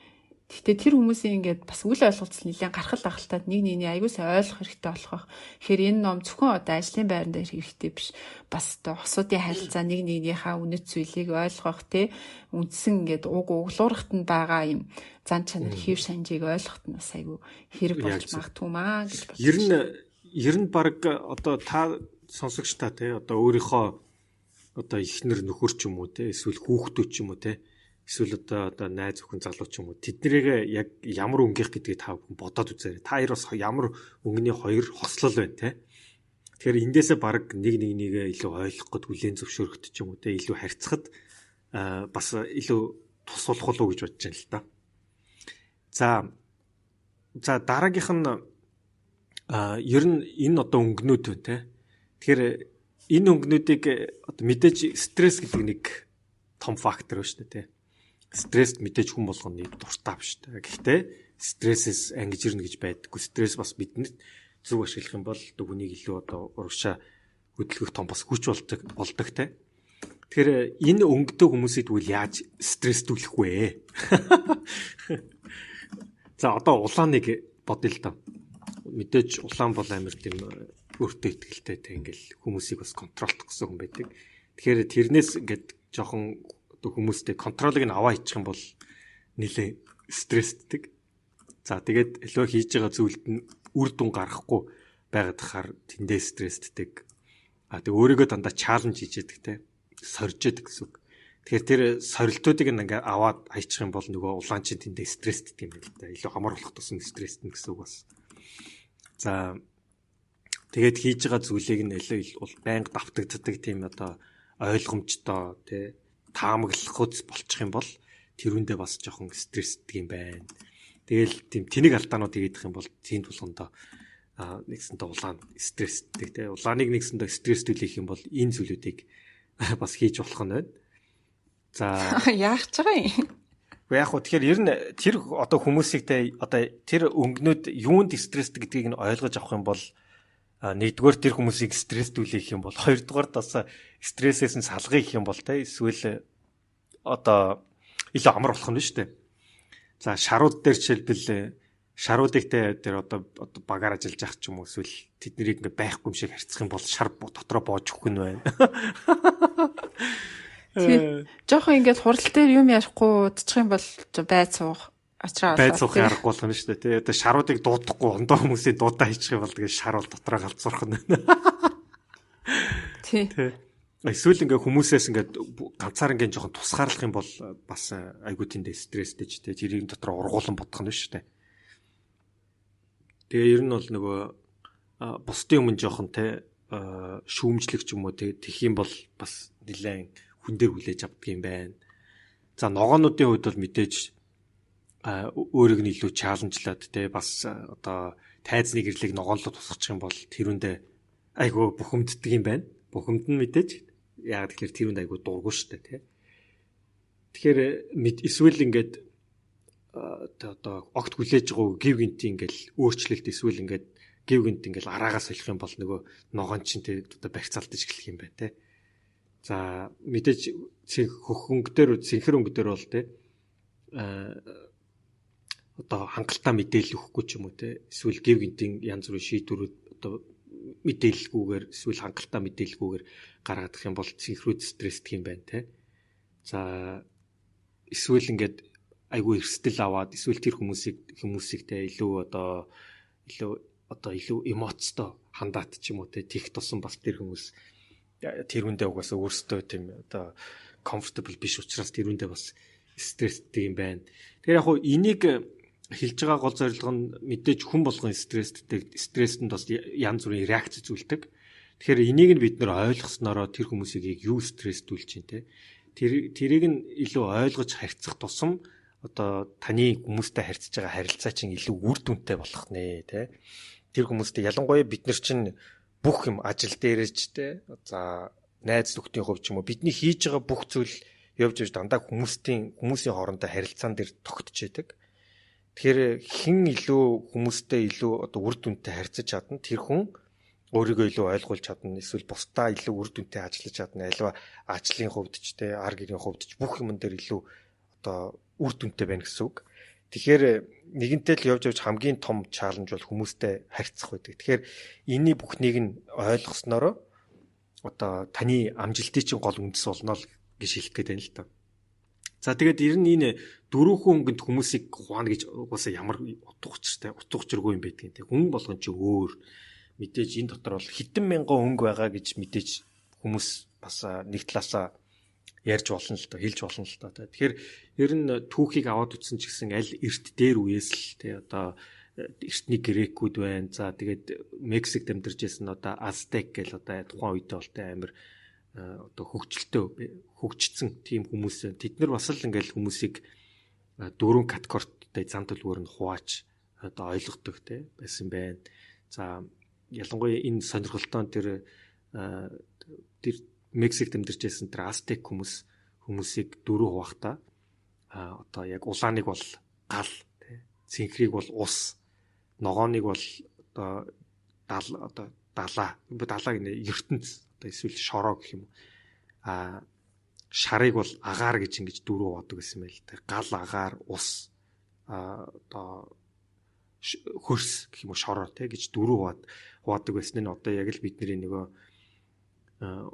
Speaker 2: Гэхдээ тэр хүмүүсийн ингээд бас үл ойлголцол нэлээд гархал ахaltaад нэг нэгний аягүй сайн ойлгох хэрэгтэй болох. Тэгэхээр энэ ном зөвхөн одоо ажлын байран дээр хэрэгтэй биш. Бас одоо хосуудын харилцаа нэг нэгнийхээ үнэт зүйлийг ойлгох те. Үндсэн ингээд уг углуурахт нь байгаа юм зан чанар хэв шанжийг ойлгохт нь бас аягүй хэрэг болж магадгүй маа гэж
Speaker 1: бодсон. Ер нь баг одоо та сонсогч та те одоо өөрийнхөө одоо эхнэр нөхөр ч юм уу те эсвэл хүүхдүүд ч юм уу те эсвэл одоо найз охин залуу ч юм уу тэднэрийг яг ямар өнгөх гэдгийг та бүхэн бодоод үзээрэй. Та хоёр бас ямар өнгөний хоёр хослол байна те. Тэгэхээр эндээсээ баг нэг нэгнийгээ илүү ойлгох гээд хүлээн зөвшөөрөхд ч юм уу те илүү харьцахад бас илүү тус болох уу гэж бодож байна л та. За дараагийнх нь ер нь энэ одоо өнгөнүүд байна те. Тэгэхээр энэ өнгөнүүдийг одоо мэдээж стресс гэдэг нэг том фактор байна шүү дээ те. Стресс мэдээж хүн болгоны дуртай биш үү. Гэхдээ стрессээс ангижирнэ гэж байдаггүй. Стресс бас бидэнд зөв ашиглах юм бол хүнийг илүү одоо урагшаа хөдөлгөх том бас хүч болдог те. Тэгэхээр энэ өнгөтэй хүмүүсийг тэгвэл яаж стресстүүлэх вэ? За одоо улааныг бодъё л доо. Мэдээж улаан бол амар тийм өөртөө ихтэй те ингээл хүмүүсийг бас контролдох гэсэн хүн байдаг. Тэгэхээр тэрнээс ингээд жоохон хүмүүстэй контролыг нь аваа хийчих юм бол нэлээ стрессддэг. За тэгээд илүү хийж байгаа зүйлд нь үр дүн гаргахгүй байгаад хахаар тэндээ стрессддэг. А тэг өөрийгөө дандаа чаленж хийж яадаг те. Сорж яадаг гэсэн үг. Тэгэхээр тэр сорилтуудыг ингээ аваад хайчих юм бол нөгөө улаан чинь тэндээ стрессддэг юм байна л да. Илүү амар болох тусам стресстэн гэсэн үг бас. За тэгээд хийж байгаа зүйлийг нь илүү байнга давтагддаг тийм одоо ойлгомжтой те таамаглах болчих юм бол тэрүүндээ бас жоохон стрессдэг юм байна. Тэгэл тийм тэнэг алдаанууд хийх юм бол тийм тулгондоо нэгсэндээ улаан стрессдэг те. Улааныг нэгсэндээ стресстүүлэх юм бол энэ зүйлүүдийг бас хийж болох нь байна. За
Speaker 2: яах ч байгаа юм.
Speaker 1: Уу яг хөө тэгэхээр ер нь тэр одоо хүмүүсийг те одоо тэр өнгөнүүд юунд стрессдэг гэдгийг нь ойлгож авах юм бол нэгдүгээр тэр хүмүүсийг стресстүүлэх юм бол хоёрдугаар бас стрессээс нь салгах юм бол те эсвэл одоо илүү амар болох нь шүү дээ. За шарууд дээр жишээлбэл шаруудыг те тэр одоо багаар ажиллаж явах ч юм уу эсвэл тэднийг ингээ байхгүй юм шиг харьцах юм бол шар дотроо боож өгөх нь байна.
Speaker 2: Тий. Жохон ингээд хурал дээр юм ярихгүй удчих юм бол байц суух ачраа
Speaker 1: байц суух аргагүй болох нь шүү дээ. Тий. Одоо шаруудыг дуудахгүй ондоо хүмүүсийн дуудаа хийчих юм бол тэгээд шар бол дотроо галзуурах нь байна.
Speaker 2: Тий.
Speaker 1: Эсвэл ингээ хүмүүсээс ингээ ганцаар ингээ жоохон тусгаарлах юм бол бас айгуу тэндээ стресстэй ч тий. Тэрийг дотроо ургуулan бодох нь шүү дээ. Тэгээ ер нь бол нөгөө бусдын өмнө жоохон те шүүмжлэх ч юм уу те тэгэх юм бол бас нэлээд хүн дээр хүлээж авдаг юм байна. За ногоонуудын хувьд бол мэдээж өөрийг нь илүү чаленжлаад те бас одоо тайзны гэрлийг ногоонлоо тусгачих юм бол тэрүүндээ айгуу бухимддаг юм байна. Бухимд нь мэдээж яг тэгэхээр тэрүүнд айгуу дургу штэ те. Тэгэхээр эсвэл ингээд одоо огт хүлээж байгаа гів гинти ингээл өөрчлөлт эсвэл ингээд гів гинт ингээл араагаа солих юм бол нөгөө ногоон чинь те одоо барьцаалдаж эхлэх юм байна те. За мэдээж хөх өнгө дээр цэнхэр өнгө дээр бол те одоо хангалттай мэдээлэл өгөхгүй ч юм уу те эсвэл гів гинтийн янз бүрийн шийдвэрүүд одоо мэдээлэлгүйгээр эсвэл хангалттай мэдээлэлгүйгээр гаргадах юм бол цэнхрүүд стрессдэх юм байна те. За эсвэл ингээд айгүй эрсдэл аваад эсвэл тэр хүмүүсийг те илүү одоо илүү эмоцтой хандаат ч юм уу те тех тусам бас тэр хүмүүс тэр хүндээ угаасаа өөрсдөө тийм одоо comfortable биш учраас тэр хүндээ бас стресстэй юм байна. Тэгэхээр яг хуу энийг хэлж байгаа гол зорилго нь мэдээж хүн болгон стресстэй, стрестэнд бас янз бүрийн реакц үзүүлдэг. Тэгэхээр энийг нь бид нэр ойлгоснороо тэр хүмүүсийг яг юу стресстүүлж чинь те тэрийг нь илүү ойлгож харьцах тусам одоо таны хүмүүстэй харьцаж байгаа харилцаа чинь илүү үр дүнтэй болох нэ те. Тэр хүмүүстэй ялангуяа бид нар чинь бүх юм ажил дээрээ ч те за найз нөхдийн хувьд ч юм уу бидний хийж байгаа бүх зүйл явж явж дандаа хүмүүсийн хоорондоо харилцаан дээр тогтж яадаг. Тэгэхээр хэн илүү хүмүүстэй илүү одоо үр дүнтэй харьцаж чадна тэр хүн өөрийгөө илүү ойлгуулж чадна, эсвэл бусдаа илүү үр дүнтэй ажиллаж чадна, альва ажлын хувьд ч те ар гэрийн хувьд ч бүх юмн дээр илүү одоо үр дүнтэй байна гэсэн үг. Тэгэхээр нэгэнтэй л явж явж хамгийн том чаленж бол хүмүүстэй харьцах байдаг. Тэгэхээр энэний бүхнийг нь ойлгосноороо одоо таны амжилтын чинь гол үндэс болно л гэж хэлэх гээд байна л та. За тэгээд ер нь энэ дөрвөн өнгөнд хүмүүсийг хуваана гэж угаасаа ямар утга учиртай, утга учиргүй юм байдгийг те. Хүн болгон чи өөр. Мэдээж энэ дотор бол хэдэн мянган өнгө байгаа гэж мэдээж хүмүүс бас нэг талаасаа ярьж болно л доо, хэлж болно л доо. Тэгэхээр ер нь түүхийг аваад үтсэн ч гэсэн аль эрт дээр үеэс л те одоо эртний грекүүд байна. За тэгээд Мексикт амьдарч байсан одоо Азтек гэл одоо тухайн үедээ бол те амар одоо хөгжилтэй хөгжсөн тийм хүмүүс. Тэд нар бас л ингээл хүмүүсийг дөрвөн категоритой зан төлөвөөр нь хувааж одоо ойлгодог те байсан байна. За ялангуяа энэ сонирхолтой тэр тэр Мексикт амьдарч байсан тэр Азтек хүмүүсийг дөрөв хуваахтаа одоо яг улааныг бол гал тий цэнхрийг бол ус, ногооныг бол одоо далаа далаа гэнэ ертөнц одоо эсвэл шороо гэх юм уу. А шарыг бол агаар гэж ингэж дөрөв хуваадаг гэсэн байл та. Гал, агаар, ус, одоо хөрс гэх юм уу шороо тий гэж дөрөв хуваадаг байсан нь одоо яг л бидний нөгөө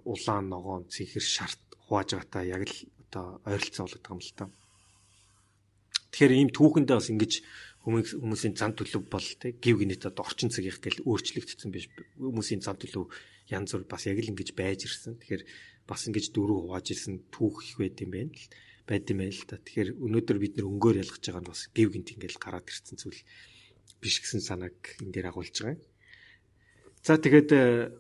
Speaker 1: улаан, ногоон, цэнхэр, шарт хувааж байгаатай яг л одоо ойролцоо болоод байгаа юм л та. Тэгэхээр ийм түүхэндээ бас ингэж хүмүүсийн зан төлөв бол тий гів гинэт одоо орчин цагийнх гэл өөрчлөгдсөн биш. Хүмүүсийн зан төлөв янз бүр бас яг л ингэж байж ирсэн. Тэгэхээр бас ингэж дөрөв хувааж ирсэн түүх их байд юм байна л байд юм байна л та. Тэгэхээр өнөөдөр бид нэр өнгөөр ялгаж байгаа нь бас гів гинт ингээл гараад ирсэн зүйл биш гэсэн санааг энэ дээр агуулж байгаа юм. За тэгээд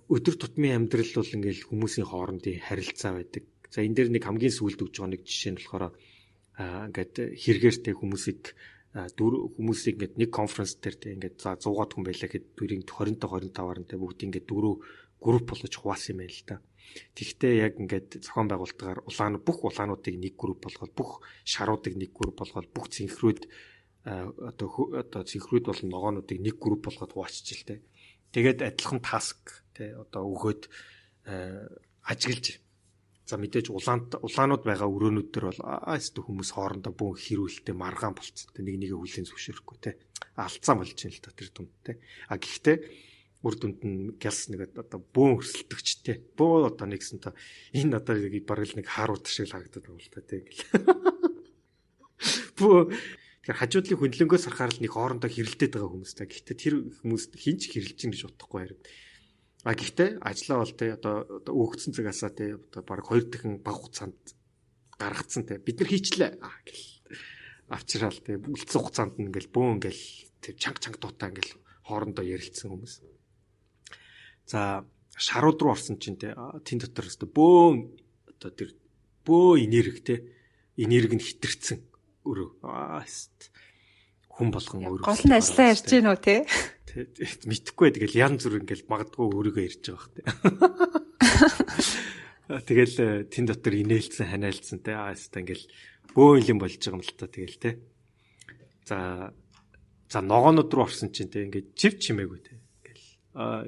Speaker 1: өдөр тутмын амьдрал бол ингээл хүмүүсийн хоорондын харилцаа байдаг. За энэ дээр нэг хамгийн сүүлд өгж байгаа нэг жишээ нь болохоор ингээд хэрэгээртэй хүмүүсийг хүмүүсийг ингээд нэг конференс дээр те ингээд за 100-аад хүн байлаа гэхэд дүрийн 20 25-аар нь те бүгд ингээд дөрөв групп болгож хуваасан юм байна л та. Тэгвэл яг ингээд зохион байгуулалтаар улаан бүх улаануудыг нэг групп болгоод, бүх шаруудыг нэг групп болгоод, бүх цэнхрүүд одоо цэнхрүүд болон ногоонуудыг нэг групп болгоод хуваачиж л те. Тэгээд адилхан таск те одоо өгөөд ажиглаж. За мэдээж улаанууд байгаа өрөөнүүд төр бол аа өстө хүмүүс хоорондоо бөөн хэрүүлэлтэй маргаан болцсон. Тэ нэг нэгэ хүлээн зөвшөөрөхгүй те. Алцсан болж байна л та тэр дунд те. А гэхдээ үр дүнд нь гялс нэг одоо бөөн өрсөлдөгчтэй. Бөөн одоо нэгсэн та энэ одоо бараг л нэг хаарууд шиг л харагдаад байгаа л та те ингээл. Бөө тэгэхээр хажуудлын хөндлөнгөөс харахаар л нэг хоорондоо хэрэлдээд байгаа хүмүүс та. Гэхдээ тэр хүмүүс хинч хэрэлж гин гэж бодохгүй харин. А гэхдээ ажлаа бол те одоо өгөгдсөн цагаасаа те одоо бараг 2 дахин бага хугацаанд гаргацсан те. Бид нар хийчлээ гэл авчраал те үлдсэн хугацаанд нь ингээл бөөн ингээл те чанга чанга дуутай ингээл хоорондоо ярилцсан хүмүүс. За шарууд руу орсон чинь те тэн дотор өстө бөөн одоо тэр бөө энерги те энерги нь хитэрсэн өрөө хүн болгон өөрөө
Speaker 2: гол нь ажиллаа ярьж гин үү те.
Speaker 1: Мэдхгүй тэгэл янз бүр ингээл магадгүй өөрийгөө ярьж байгаа бах те. Тэгэл тэн дотор инээлцэн ханиалцсан те аста ингээл бөөн юм болж байгаа юм л та тэгэл те. За за ногоонууд руу орсон чинь те ингээд чив чимээгүй те. Ингээл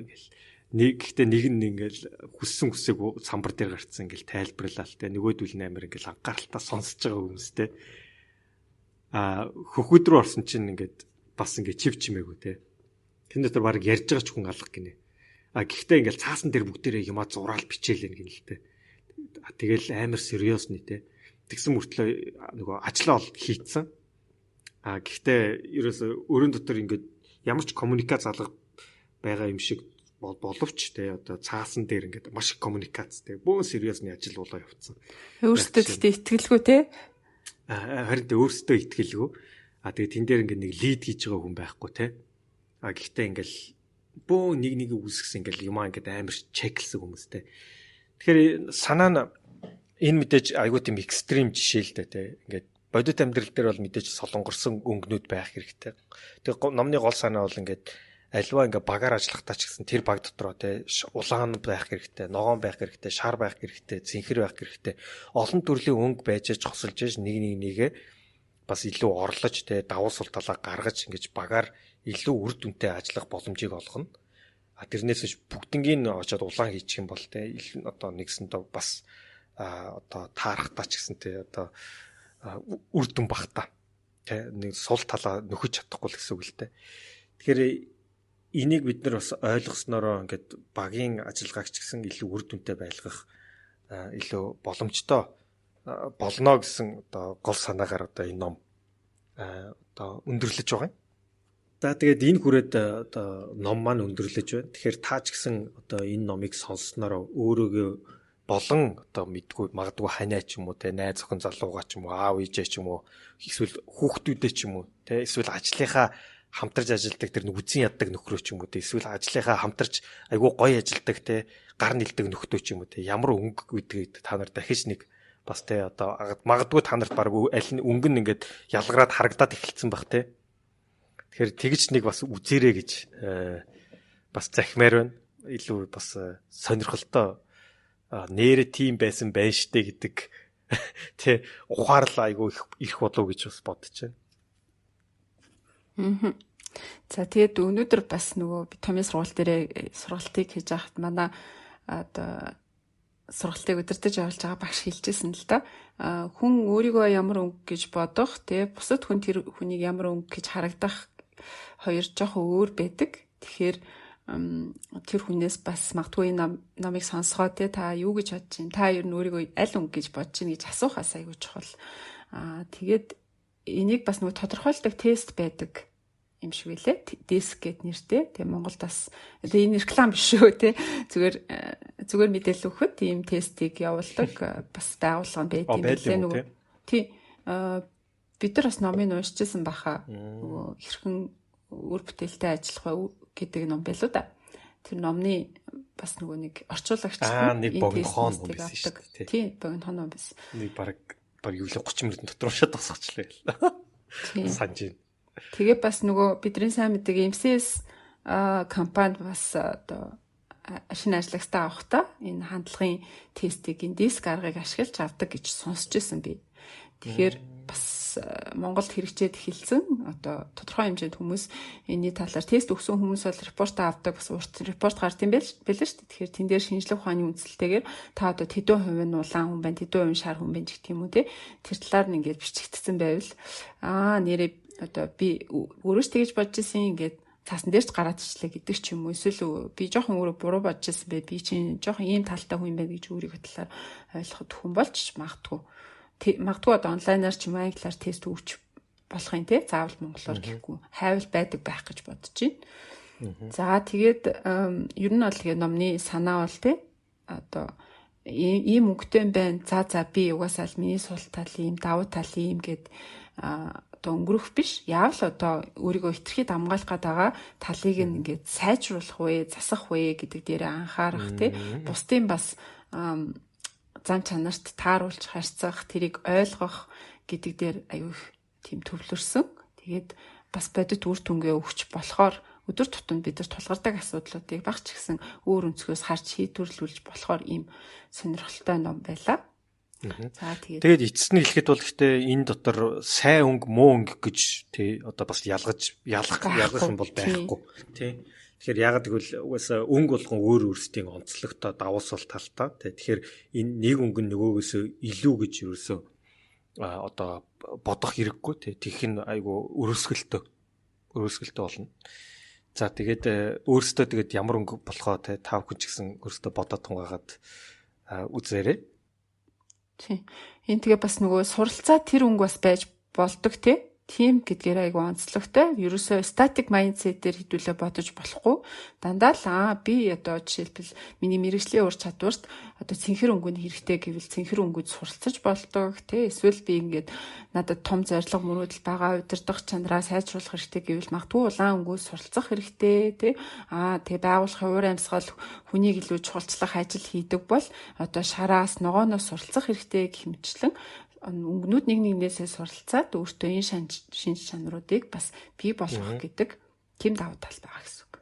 Speaker 1: ингээл нэг гэхдээ нэг нь ингээл хүссэн хүсээг самбар дээр гарцсан ингээл тайлбарлаа л те. Нөгөөдөл нь амар ингээл анхааралтай сонсож байгаа хүмүүс те. А хөхөд рүү орсон чинь ингээд бас ингээд чив чимээгүй те. Тэн дотор баг ярьж байгаа ч хүн алга гинэ. А гэхдээ ингээл цаасан дээр бүгдээрээ юмаа зураал бичээлэн гин л те. Тэгэл амар сериосны те. Тэгсэн мөртлөө нөгөө ажлаа ол хийцэн. А гэхдээ ерөөсө өрөн дотор ингээд ямар ч коммуникац алга байгаа юм шиг боловч те одоо цаасан дээр ингээд маш их коммуникац те бөөн сериосны ажил болоо явцсан.
Speaker 2: Өөрсдөө гэхдээ итгэлгүй те.
Speaker 1: Харин те өөрсдөө итгэлгүй. А тэгээ тэн дээр ингээд нэг лид хийж байгаа хүн байхгүй те. А гэхдээ ингээд бөөн нэг нэг үүсгэсэн ингээд юмаа ингээд амар чеклсэн хүмүүстэй. Тэгэхээр санаа нь энэ мэдээж айгуу тийм экстрим жишээ л дээ те. Ингээд бодит амьдрал дээр бол мэдээж солонгорсон өнгөнүүд байх хэрэгтэй. Тэгээ номны гол санаа бол ингээд альва ингээ багаар ажиллахдаа ч гэсэн тэр баг дотроо те улаан байх хэрэгтэй, ногоон байх хэрэгтэй, шар байх хэрэгтэй, цэнхэр байх хэрэгтэй. Олон төрлийн өнгө байж аж хосолж аж нэг нэг нэгэ бас илүү орлож те давуу сул талаа гаргаж ингэж багаар илүү үр дүнтэй ажиллах боломжийг олгоно. А тэрнээс биш бүгднгийн очоод улаан хийчих юм бол те одоо нэгсэндээ бас одоо таарахтаа ч гэсэн те одоо үр дүн багтаа те нэг сул талаа нөхөж чадахгүй л гэсэн үг л те. Тэгэхээр энийг бид нар бас ойлгоснороо ингээд багийн ажиллагаагч гэсэн илүү үр дүнтэй байлгах илүү боломжтой болно гэсэн одоо гол санаагаар одоо энэ ном одоо өндөрлөж байгаа юм. За тэгээд энэ хүрээд одоо ном маань өндөрлөж байна. Тэгэхээр та ч гэсэн одоо энэ номыг сонсснороо өөрөөгөө болон одоо мэдгүй магадгүй ханиа ч юм уу те найз охин залуугаа ч юм уу аав ээжээ ч юм уу эсвэл хүүхдүүдээ ч юм уу те эсвэл ажлынхаа хамтарч ажилладаг тэр нэг үзэн яддаг нөхрөө ч юм уу те эсвэл ажлынхаа хамтарч айгүй гоё ажилладаг те гар нэлдэг нөхдөө ч юм уу те ямар өнгө гэдгийг та нар дахиж нэг бас те одоо магадгүй та нарт баг аль нь өнгө нь ингээд ялгараад харагдаад эхэлсэн бах те. Тэгэхээр тэгж нэг бас үзээрэй гэж бас захимаар байна. Илүү бас сонирхолтой нэрэ тим байсан байх штэ гэдэг тэ ухаарлаа айгүй их болов гэж бас бодож байна.
Speaker 2: За тэгээд өнөөдөр бас нөгөө би томьёо сургууль дээрээ сургалтыг хийж байхад манай одоо сургалтыг удирдах явуулж байгаа багш хэлжсэн л да. Хүн өөрийгөө ямар өнгө гэж бодох, тэ бусад хүн тэр хүнийг ямар өнгө гэж харагдах хоёр жоохон өөр байдаг. Тэгэхээр тэр хүнээс бас магадгүй энэ номыг сонсгоо те та юу гэж бодож чинь, та ер нь өөрийгөө аль өнгө гэж бодож чинь гэж асуухаас айгүй чухал. Тэгээд энийг бас нөгөө тодорхойлдог тест байдаг юм шиг үлээ. Диск гэд нэртэй. Тэгээ Монголд бас одоо энэ реклам биш шүү те. Зүгээр мэдээлэл өгөхөд ийм тестийг явуулдаг бас байгууллага байд юм билээ нөгөө. Тий. Бид нар бас номыг уншижсэн баха. Нөгөө хэрхэн үр бүтээлтэй ажиллах вэ гэдэг ном байлуу да. Тэр номны бас нөгөө нэг орчуулагч
Speaker 1: нэг богино ном байсан шүү
Speaker 2: дээ. Тий, богино ном байсан.
Speaker 1: Нэг баг юу л 30 минутын дотор уншаад тусгачлаа. Санаж байна.
Speaker 2: Тэгээ бас нөгөө бидний сайн мэддэг MCS компани бас одоо шинэ ажиллагчдаа авахдаа энэ хандлагын тестийг энэ диск аргыг ашиглаж авдаг гэж сонсч байсан би. Тэгэхээр бас Монголд хэрэгжээд эхэлсэн одоо тодорхой хэмжээнд хүмүүс энэний талаар тест өгсөн хүмүүс бол репорт авдаг, бас урт репорт гард юм байл шүү дээ. Тэгэхээр тэн дээр шинжлэх ухааны үндэслэлтэйгээр та одоо тэдэн хувь нь улаан хүн байна, тэдэн хувь нь шар хүн байна гэх юм уу те. Тэр талаар нь ингээд бичигдсэн байвал нэрээ одоо би өөрөө ч тэгэж бодож исэн ингээд цаасан дээр ч гараад ичлээ гэдэг ч юм уу, эсвэл би жоохон өөрөө буруу бодож исэн бай, би чинь жоохон ийм талтай хүн юм байна гэж өөрийгөө талаар ойлгоход хүн болж магадгүй. Магадгүй одоо онлайнаар ч юм уу англиар тест өгч болох юм те, заавал монголоор гэхгүй хайвал байдаг байх гэж бодож байна. За тэгээд ер нь бол тэгээ номны санаа бол те одоо ийм өнгөтэй юм байна. За би угаасаа л миний сул тал ийм, давуу тал ийм гэд одоо өнгөрөх биш. Яавал одоо өөрийгөө хитрхи дамгаалах гээд байгаа талыг нь ингээд сайжруулах вэ, засах вэ гэдэг дээр анхаарах тий. Бусдын бас зан чанарт тааруулж харьцах, тэрийг ойлгох гэдэг дээр аюу их тийм төвлөрсөн. Тэгээд бас бодит үр дүнгээ өгч болохоор өдөр тутамд бид нар тулгардаг асуудлуудыг баг ч гэсэн өөр өнцгөөс харж шийдвэрлүүлж болохоор ийм сонирхолтой ном байлаа.
Speaker 1: За тэгээд эцэс нь хэлэхэд бол гэхдээ энэ дотор сайн өнгө муу өнгө гэж тий одоо бас ялгаж ялах юм бол байхгүй тий. Тэгэхээр яагаад гэвэл угаасаа өнгө болгон өөр өөрсдийн онцлогтой давуу сул талтай тий. Тэгэхээр энэ нэг өнгө нь нөгөөгөөс илүү гэж ерөөсөө одоо бодох хэрэггүй тий. Тэгэх нь айгу өрөөсгөлтөө болно. За, тэгээд өөрсдөө тэгээд ямар өнгө болохоо те, та бүхэн ч гэсэн өөрсдөө бодоод тунгаагаад үзээрэй.
Speaker 2: Тийм. Энэ тэгээ бас нөгөө суралцаа тэр өнгө бас байж болдог те. Тийм гэдгээр айгу онцлогтой. Ерөөсөө static mindset дээр хэдүүлээ бодож болохгүй. Дандаа л би одоо жишээлбэл миний мэргэжлийн ур чадварт одоо цэнхэр өнгө нь хэрэгтэй гэвэл цэнхэр өнгөд суралцаж болдог тий. Эсвэл би ингээд надад том зорилго, мөрөөдөл байгаа, удирдах чанараа сайжруулах хэрэгтэй гэвэл магадгүй улаан өнгөөс суралцах хэрэгтэй тий. Тэгээ байгууллагын уур амьсгал, хүнийг илүү чухалчлах ажил хийдэг бол одоо шараас, ногооноос суралцах хэрэгтэй гэх мэтчлэн өнгөнүүд нэг нэгнээсээ суралцаад өөртөө энэ шинж чанаруудыг бас бий болгох гэдэг тийм давуу тал байгаа гэсэн үг.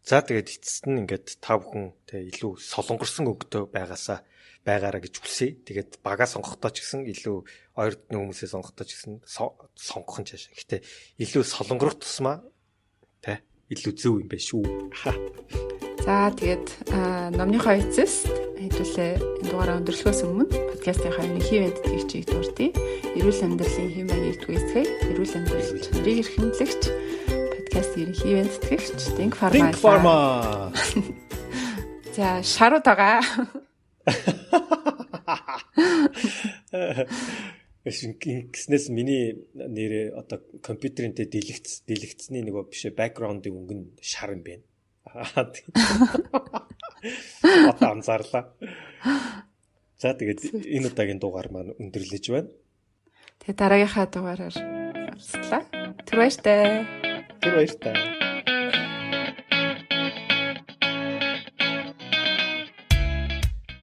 Speaker 1: За, тэгээд эцэст нь ингээд та бүхэн тэ илүү солонгорсон өнгөтэй байгаасаа байгаараа гэж хүсье. Тэгээд багаа сонгохдоо ч гэсэн, илүү ойрдны хүмүүсээ сонгохдоо ч гэсэн, сонгох нь цаашаа. Гэтэ илүү солонгорох тусмаа тэ илүү зөв юм байна шүү.
Speaker 2: За, тэгээд номныхоо эцэст хэдүүлээ энэ дугаараа өндөрлөхөөс өмнө подкастынхаа ерөнхий ивээн тэтгэгчийг дурдъя. Эрүүл амьдралын хэм маягийг түгээцгээе. Эрүүл амьдрал чанарыг эрхэмлэгч подкаст ерөнхий ивээн тэтгэгч Think Pharma.
Speaker 1: Think Pharma.
Speaker 2: За, шарууд байгаа.
Speaker 1: Ингэснээс миний нэрээ одоо компьютерийн тэ дэлгэцний нөгөө бишээ, background-ын өнгө нь шар юм байна. Одоо анзаарлаа. За, тэгээд энэ удаагийн дугаар маань өндөрлөж байна.
Speaker 2: Тэгээд дараагийнхаа дугаараар уулзлаа. Түр баяртай.
Speaker 1: Түр баяртай.